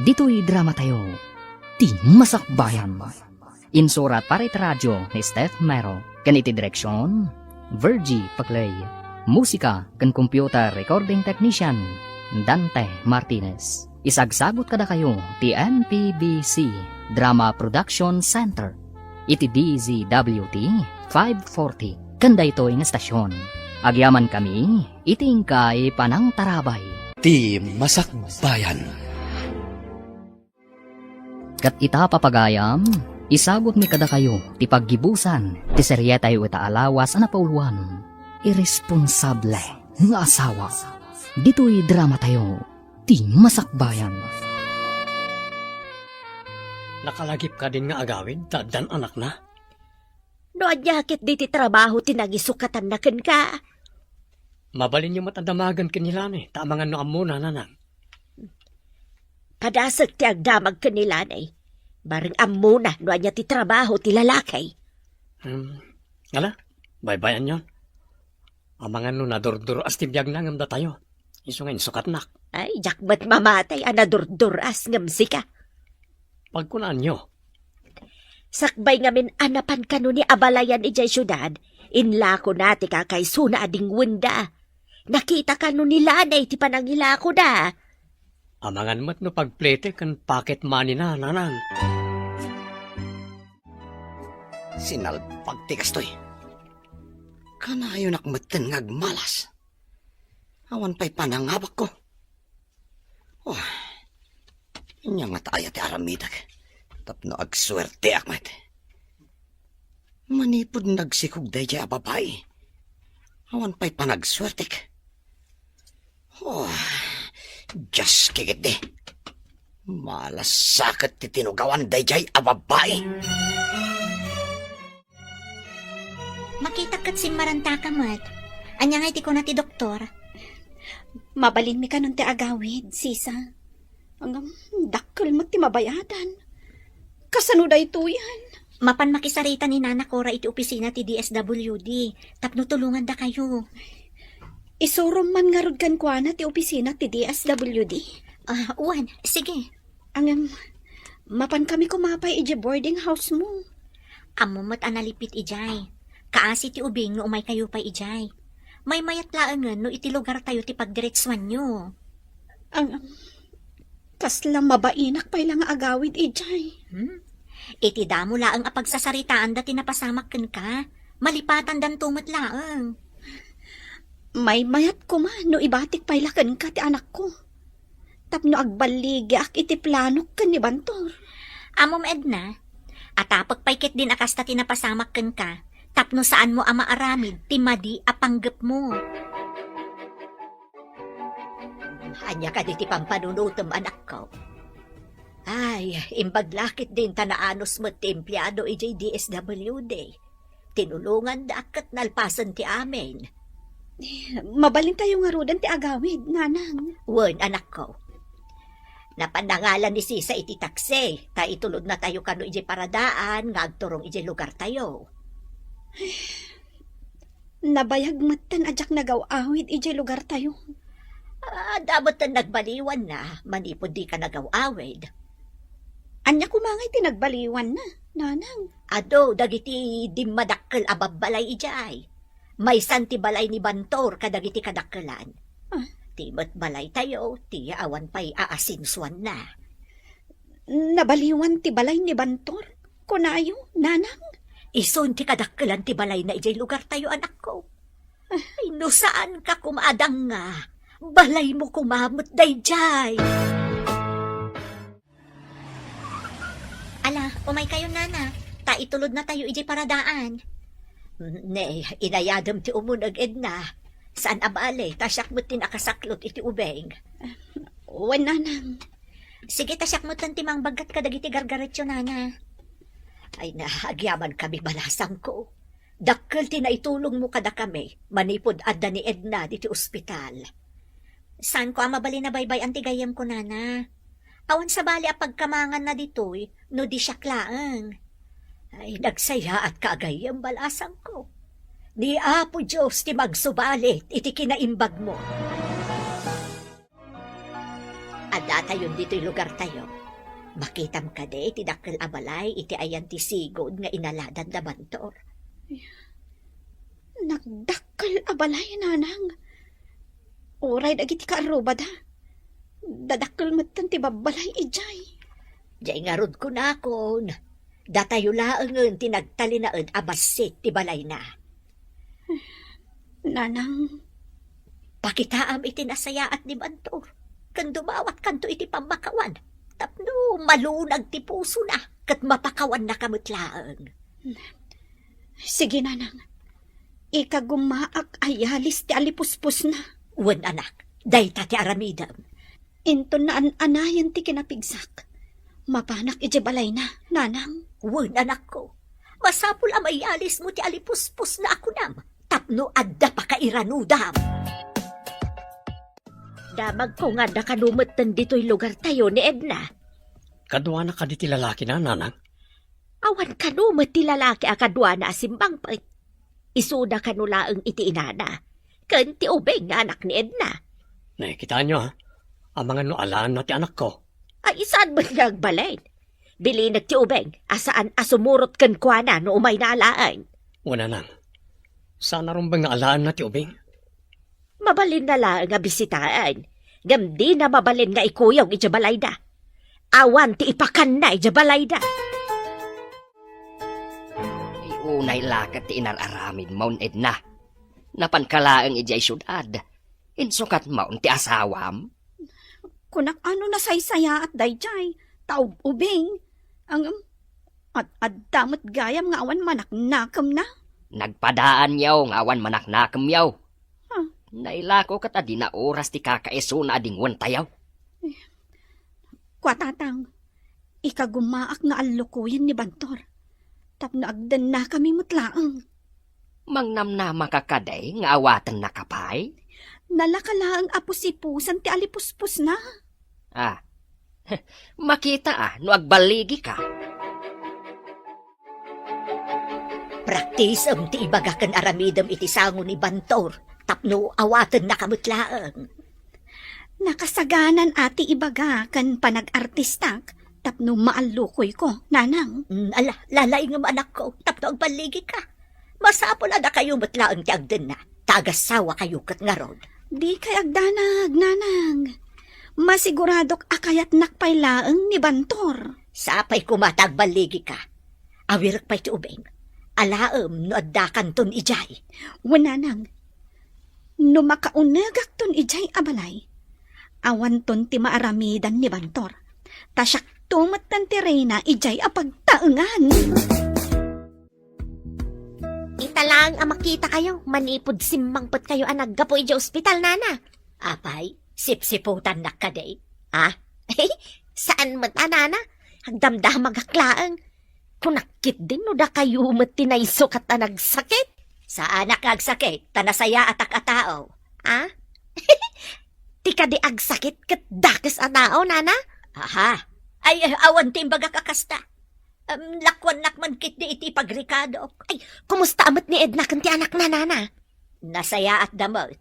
Ditoy dramatayo, ti masakbayan. Insurat para iti radio ni Steph Mero, ken iti direksion, Virgie Paclay. Musika ken computer recording technician, Dante Martinez. Isagsagut kadakayo ti M P B C Drama Production Center iti D Z W T five forty ken daytoy nga estasion. Agyamankami iti inkay panangtarabay. Ti Masakbayan. Ket ita, papagayam, isagutmi kadakayo ti paggibusan ti serietayo ita a lawas a napauluan. Irresponsable nga asawa. Ditoy dramatayo, ti masakbayan. Nakalagip kadin nga agawid ta addan anakna? No ania ket diti trabaho ti nangisukatanna kenka? Mabalinyo met a damagen ken ni Lanay, ta amangan no ammona, nanang. Kadasek ti agdamag ken ni Lanay. Bareng ammona no ania ti trabaho ti lalaki. Hmm, ala, baybay-anyon. Amangan no nadurdur-as ti biagna ngem datayo. Isu nga insukatnak. Ay, diak met mamatay a nadurdur-as ngem sika. Pagkunaanyo. Sakbay ngamin a napan kano ni abalayan idiay siudad, inlakona ti kakaisuna a dingwenda. Nakita kano ni Lanay ti panangilakoda. Amangan met no pagplete ken pocket money na, nanang. Sinalbag ti kastoy. Kanayonak metten nga agmalas. Awan pay panangabakko. Oh, ania ngata aya ti aramidek tapno agsuerteak met? Manipud nagsikog daydiay a babai, awan pay panagsuertek. Oh, Dios, kikitdi. Malas saket ti tinugawan daydiay a babai. Makitak ket simmarantaka met. Ania ngay ti kuna ti doktor? Mabalinmi kanon ti agawid, sisa. Ngem, dakkel met ti mabayadan. Kasano daytoyen? Mapan makisarita ni Nana Cora iti opisina ti D S W D tapno tulongandakayo. Isurom man ngarud kenkuana ti opisina ti D S W D? Ah, wen, sige. Ngem, mapankami koma pay idiay boarding house mo. Ammom met a nalipit idiay. Kaasi ti ubing no umaykayo pay idiay. Maymayat laengen no iti lugartayo ti pagdiretsuanyo. Ang, kasla mabainak pay la nga agawid idiay. Hmm? Iti damo laeng a pagsasaritaanda ti napasamak kenka, malipatandanto met laeng. Maymayat koma no ibatik pay la kenka ti anakko. Tapno agballigiak iti planok ken ni Bantor. Ammom, Edna, atapek pay ketdin a kasta ti napasamak kenka, tapno saanmo a maaramid ti madi a panggepmo. Ania kadi ti pampanunotem, anakko? Ay, imbag la ketdin ta naanus met ti empleado idiay D S W D. Tinulongandak ket nalpasen ti amin. Mabalintayo ngaruden ti agawid, nanang. Wen, anakko. Napan nangalan ni Sisa iti taksi, ta itulodnatayo kano idiay paradaan nga agturong idiay lugartayo. Nabayag metten a diak nagaw-awid idiay lugartayo. Ah, adda metten nagbaliwanna manipud dika nagaw-awid. Ania koma ngay ti nagbaliwanna, nanang? Adu dagiti dimmadakkel a babbalay idiay. Maysan ti balay ni Bantor kadagiti kadakkelan. Ah. Ti met balaytayo, ti awan pay aasensuanna. Nabaliwan ti balay ni Bantor? Kunayo, nanang? Isun ti kadakkelan ti balayna idiay lugartayo, anakko. Ay, no saanka koma a danga, balaymo koma met daydiay. La, umaykayo, nana. Ta itulodnatayo idiay paradaan. Ne, inayadem ti umuneg, Edna. Saan a bale, ta siak met ti nakasaklot iti ubing. Wen, nanang. Sige, ta siak metten ti mangbaggat kadagiti gargaretyo, nana. Ay na, agyamankami, balasangko. Dakkel ti naitulongmo kadakami manipud adda ni Edna diti ospital. Saanko a mabalin a baybay-an ti gayyemko, nana. Awan sabali a pagkamanganna ditoy no di siak laeng. Ay, nagsayaatka a gayyem, balasangko. Ni Apo Dios ti magsubalit iti kinaimbagmo. Addatayon ditoy lugartayo. Makitam kadi ti dakkel a balay iti ayan ti sigud nga inaladan da Bantor? Nagdakkel a balay, nanang. Uray dagiti kaarrubada, dadakkel metten ti babbalay idiay. Diay ngarud kunakon, datayo laengen ti nagtalinaed a bassit ti balayna. Nanang. Pakitaam iti nasayaat ni Bantor, ken dumawatkanto iti pammakawan, tapno malunag ti pusona, ket mapakawannaka met laeng. Sige, nanang. Ikagumaak a yalis ti alipuspusna. Wen, anak, dayta ti aramidem. Inton naan-anayen ti kinapigsak, mapanak idiay balayna, nanang. Wen, anakko. Masapul a mayalismo ti alipuspusna a kunam, tapno adda pakairanudam. Damagko nga adda kano metten ditoy lugartayo ni Edna. Kaduana kadi ti lalakina, nanang? Awan kano met ti lalaki a kaduana a simmangpet. Isuda kano laeng iti inana ken ti ubing nga anak ni Edna. Nakitaenyo, a? Amangan no alaenna ti anakko. Ay, saan met nga agbalin? Bilinek ti ubing a saan a sumurot kenkuana no umayna alaen. Wen, nanang. Saan a rumbeng nga alaenna ti ubing? Mabalinna laeng a bisitaen, ngem dina mabalin nga ikuyog idiay balayda. Awan ti ipakanna idiay balayda. Ay, unay la ket ti inar-aramidmon, Edna. Napanka laeng idiay siudad. Insukatmon ti asawam? Kunak a no nasaysayaat daydiay, ta ub-ubing. Ngem, ad-adda met gayam nga awan manaknakemna. Nagpadaanyo nga awan manaknakemyo. Ha? Nailako ket a dina oras ti kakaisuna a dingwentayo. Kua, tatang, ikagumaak nga allukoyen ni Bantor, tapno agdennakami met laeng. Mangnamnamaka kadi nga awatennaka pay? Nalaka laeng a pusipusan ti alipuspusna. Ah, makita a no agballigika. Praktisem ti ibaga ken aramidem iti sango ni Bantor tapno awatennaka met laeng. Nakasaganan a ti ibaga ken panag-artistak tapno maallukoyko, nanang. Mm, ala, lalaingem, anakko, tapno agballigika. Masapul a dakayo met laeng ti agdenna, ta agassawakayo ket ngarud. Dikay agdanag, nanang. Masiguradok a kayatnak pay laeng ni Bantor. Sapay koma ta agballigika. Awirek pay ti ubing. Alaem no addakanton idiay. Wen, nanang. No makaunegakton idiay a balay, awanton ti maaramidan ni Bantor. Ta siakto metten ti reyna idiay a pagtaengan. Ita laeng a makitakayo manipud simmangpetkayo a naggapu idiay ospital, nana. Apay, sipsiputannak kadi? Ah? Saan met a, nana. Agdamdamagak laeng. Kunak ketdin no dakayo met ti naisukat a nagsakit. Saanak nga agsakit, ta nasayaatak a tao. Ah? Ti kadi agsakit ket dakes a tao, nana? Aha. Ay, eh, awan ti imbagak a kasta. Em, lakuannak man ketdi iti pagrikadok. Ay, kumusta a met ni Edna ken ti anakna, nana? Nasayaatda met.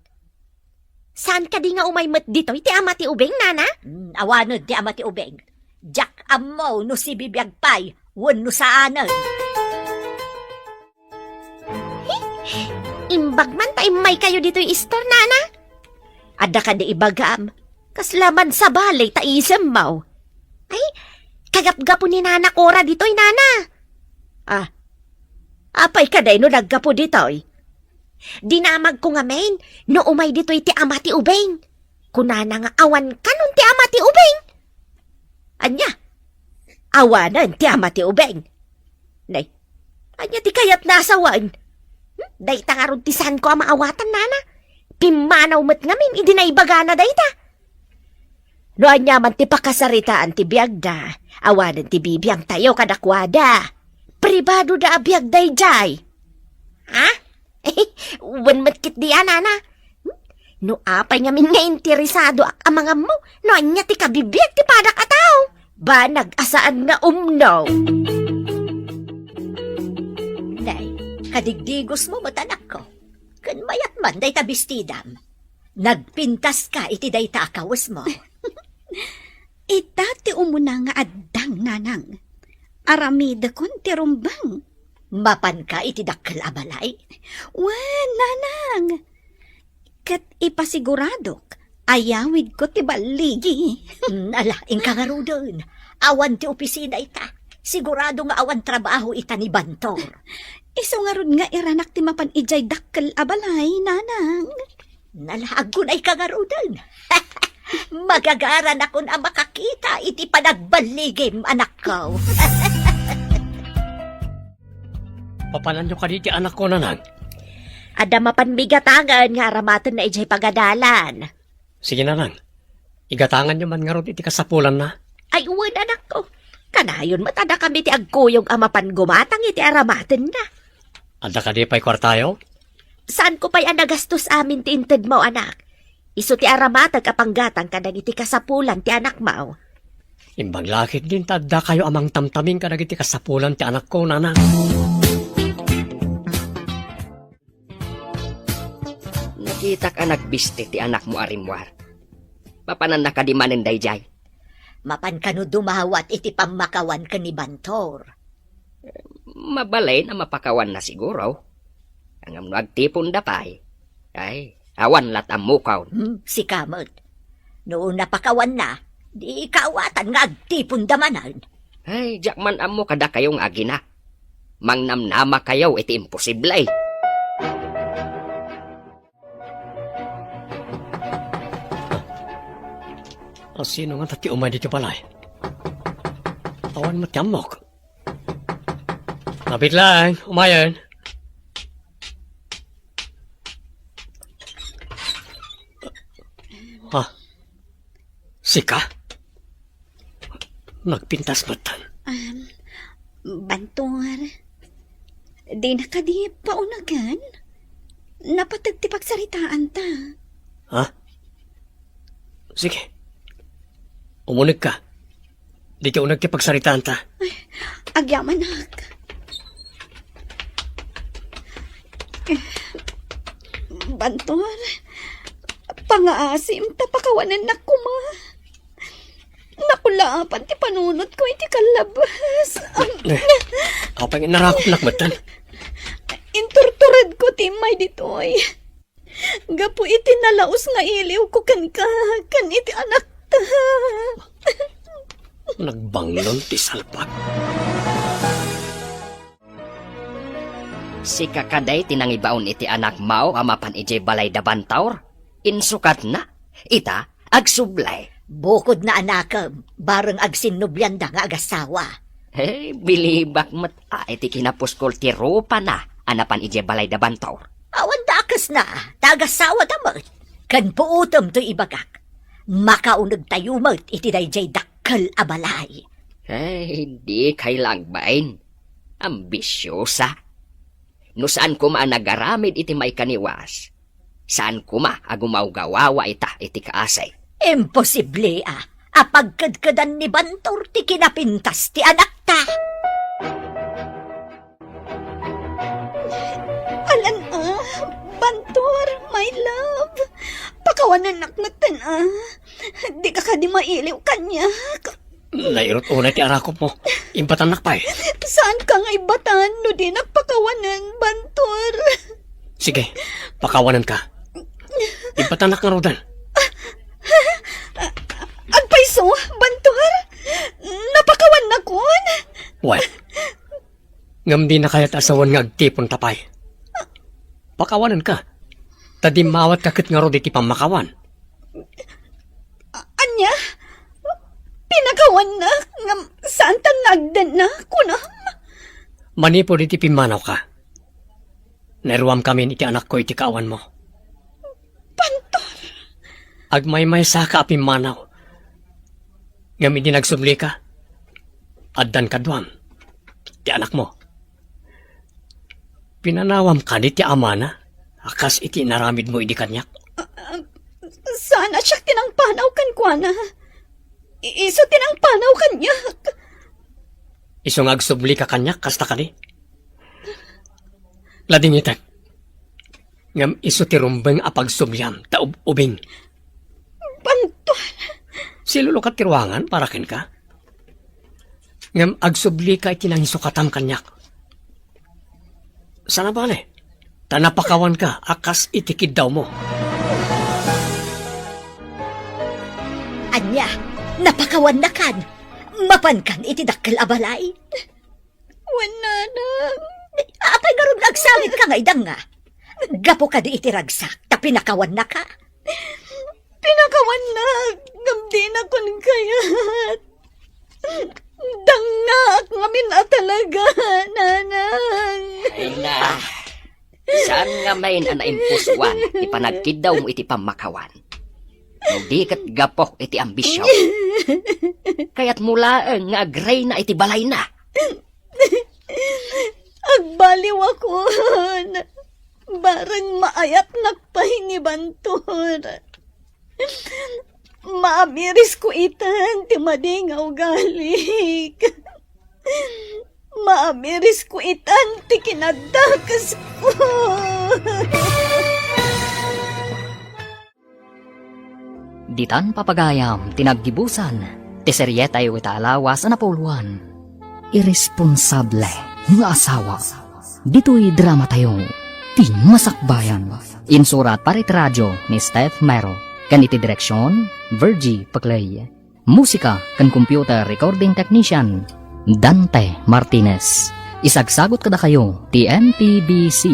Saan kadi nga umay met ditoy ti ama ti ubing, nana? Hmm, awanen ti ama ti ubing. Diak ammo no sibibiag pay wenno saanen. Imbag man ta immaykayo ditoy istor, nana? Adda kadi ibagam, kasla man sabali ta isemmo. Ay, kagapgapu ni Nana Cora ditoy, nana. Ah, apay kadi no naggapu ditoy? Dinamagko ngamin no umay ditoy ti ama ti ubing. Kunana nga awan kanon ti ama ti ubing. Ania? Awanen ti ama ti ubing. Nay, ania ti kayatna a sawen? Hmm? Dayta ngarud ti saanko a maawatan, nana. Pimmanaw met ngamin idi naibagana dayta. No ania man ti pakasaritaan ti biagda, awanen ti bibiangtayo kadakuada. Pribadoda a biag daydiay. Ha? Wen met ketdi a, nana. No apay ngamin nga interesadoak a mangammo no ania ti kabibiag ti padak a tao, banag a saan nga umno. Nay, kadigdigosmo met, anakko. Ken mayat man dayta bestidam. Nagpintaska iti dayta a kawesmo. Ita ti umuna nga addang, nanang. Aramidekon ti rumbeng. Mapanka iti dakkel a balay? Wen, nanang. Ket ipasiguradok, ayawidko ti balligi. Mm, ala, inka ngaruden. Awan ti opisina ita. Sigurado nga awan trabaho ita ni Bantor. Isu ngarud nga iranak ti mapan idiay dakkel a balay, nanang. Nalaag ko na ika ngaruden. Magagaranakon a makakita iti panagballigim, anakko. Papananyo kadi ti anakko, nanang? Adda mapan migatangen nga aramatenna idiay pagadalan. Sige, nanang. Igatanganyo man ngarud iti kasapulanna. Ay, wen, anakko. Kanayon met a dakami ti agkuyog a mapan gumatang iti aramatenna. Adda kadi pay kuartayo? Saanko pay a nagastos amin ti intedmo, anak. Isu ti aramatek a panggatang kadagiti kasapulan ti anakmo. Imbag la ketdin ta addakayo a mangtamtaming kadagiti kasapulan ti anakko, nanang. Nakitak a nagbisti ti anakmo a rimmuar. Mapananna kadi manen daydiay? Mapan kano dumawat iti pammakawan ken ni Bantor? Mabalin a mapakawanna siguro. Ngem no agtiponda pay, ay, awan lat ammokon. Hmm, sika met. No napakawanna, di kaawatan nga agtiponda manen. Ay, diak man ammo kadakayo nga agina. Mangnamnamakayo iti imposible. A, sino ngata ti umay ditoy balay? Awan met ti ammok. Mabit laeng, umayen. Ah, sika? Nagpintas met. Um, Bantor, dina kadi paunagen? Napateg ti pagsaritaanta. Ha? Sige. Umuneg ka. Dita uneg ti pagsaritaanta. Ay, agyamanak. Bantor, pangaasim ta pakawanennak koma. Nakulaapan ti panunotko iti kallabas. Eh, apay nga narakopnak metten? Inturturedko ti immay ditoy. Gapu iti nalaus nga iliwko kenka, ken iti anakta. Nagbanglon ti salpag. Sika kadi ti nangibaon iti anakmo a mapan idiay balay da Bantor? Insukatna? Ita, agsubli. Bukodna, anakem, bareng agsinnublianda nga agasawa. Hey, bilibak met a iti kinapuskol ti rupana a napan idiay balay da Bantor. Awan dakesna, ta agasawada met. Ken puotem toy ibagak. Makaunegtayo met iti daydiay dakkel a balay. Hey, dikay la agbain. Ambisiosa. No saan koma a nagaramid iti maikaniwas, saan koma a gumawgawawa ita iti kaasi. Imposible a, a pagkedkedan ni Bantor ti kinapintas ti anakta. Alan a, Bantor, my love. Pakawanennak metten a. Dika kadi mailiw kaniak. Nairut unay ti arakopmo. Imbatannak pay. Saanka nga imbatan no dinak pakawanen, Bantor? Sige, pakawanenka. Imbatannak ngaruden. Agpayso, Bantor? Napakawannakon? Wen. Ngem dina kayat a sawen nga agtiponta pay. Pakawanenka. Ta dimmawatka ket ngarud iti pammakawan. A-, ania? Pinakawannak ngem Saantan nga agdenna, kunam? Manipud iti pimmanawka, nairuamkamin iti anakko iti kaawanmo. Pantor! Agmaymaysaka a pimmanaw, ngem idi nagsublika, addan kaduam ti anakmo. Pinanawam kadi ti amana a kas iti inaramidmo idi kaniak? Ah, ah, saan a siak ti nangpanaw kenkuana. I-, isu ti nangpanaw kaniak. Isu nga agsublika kaniak, kasta kadi? Ladingitek. Ngem isu ti rumbeng a pagsubliam, ta ub-, ubing. Pantor! Silulukat ti ruangan para kenka. Ngem agsublika iti nangisokatam kaniak. Saan a bale, ta napakawanka a kas iti kiddawmo. Ania, napakawannakan? Mapankan iti dakkel a balay? Wen, nanang. Apay ngarud nga agsangitka nga idanga? Gapu kadi iti ragsak, ta pinakawannaka? Pinakawannak, ngem dinakon kayat. Dangngaak ngamin a talaga, nanang. Ay na, saan ngamin a naimpusuan ti panagkiddawmo iti pammakawan? No di ket gapu iti ambisio. Kayatmo laeng nga agreyna iti balayna. Agbaliwakon. Bareng maayatnak pay ni Bantor. Maamirisko itan ti madi nga ugalik. Maamirisko itan ti kinaddakesko. Ditan papagayam ti naggibusan ti serietayo ita a lawas a napuloan. Iresponsable nga asawa. Ditoy dramatayo, Ti Masakbayan. Insurat para iti radio ni Steph Mero, ken iti direksion, Virgie Paclay. Musika ken computer recording technician, Dante Martinez. Isagsagut kadakayo ti M P B C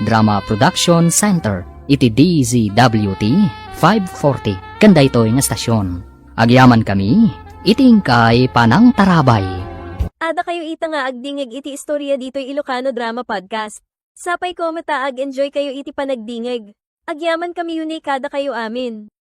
Drama Production Center iti D Z W T five forty ken daytoy nga estasion. Agyamankami iti inkay panangtarabay. Adda kayo ita nga agdingeg iti istorya ditoy Ilocano Drama Podcast. Sapay ko met a ag-enjoy kayo iti panagdingeg. Agyamankami unay kadakayo amin.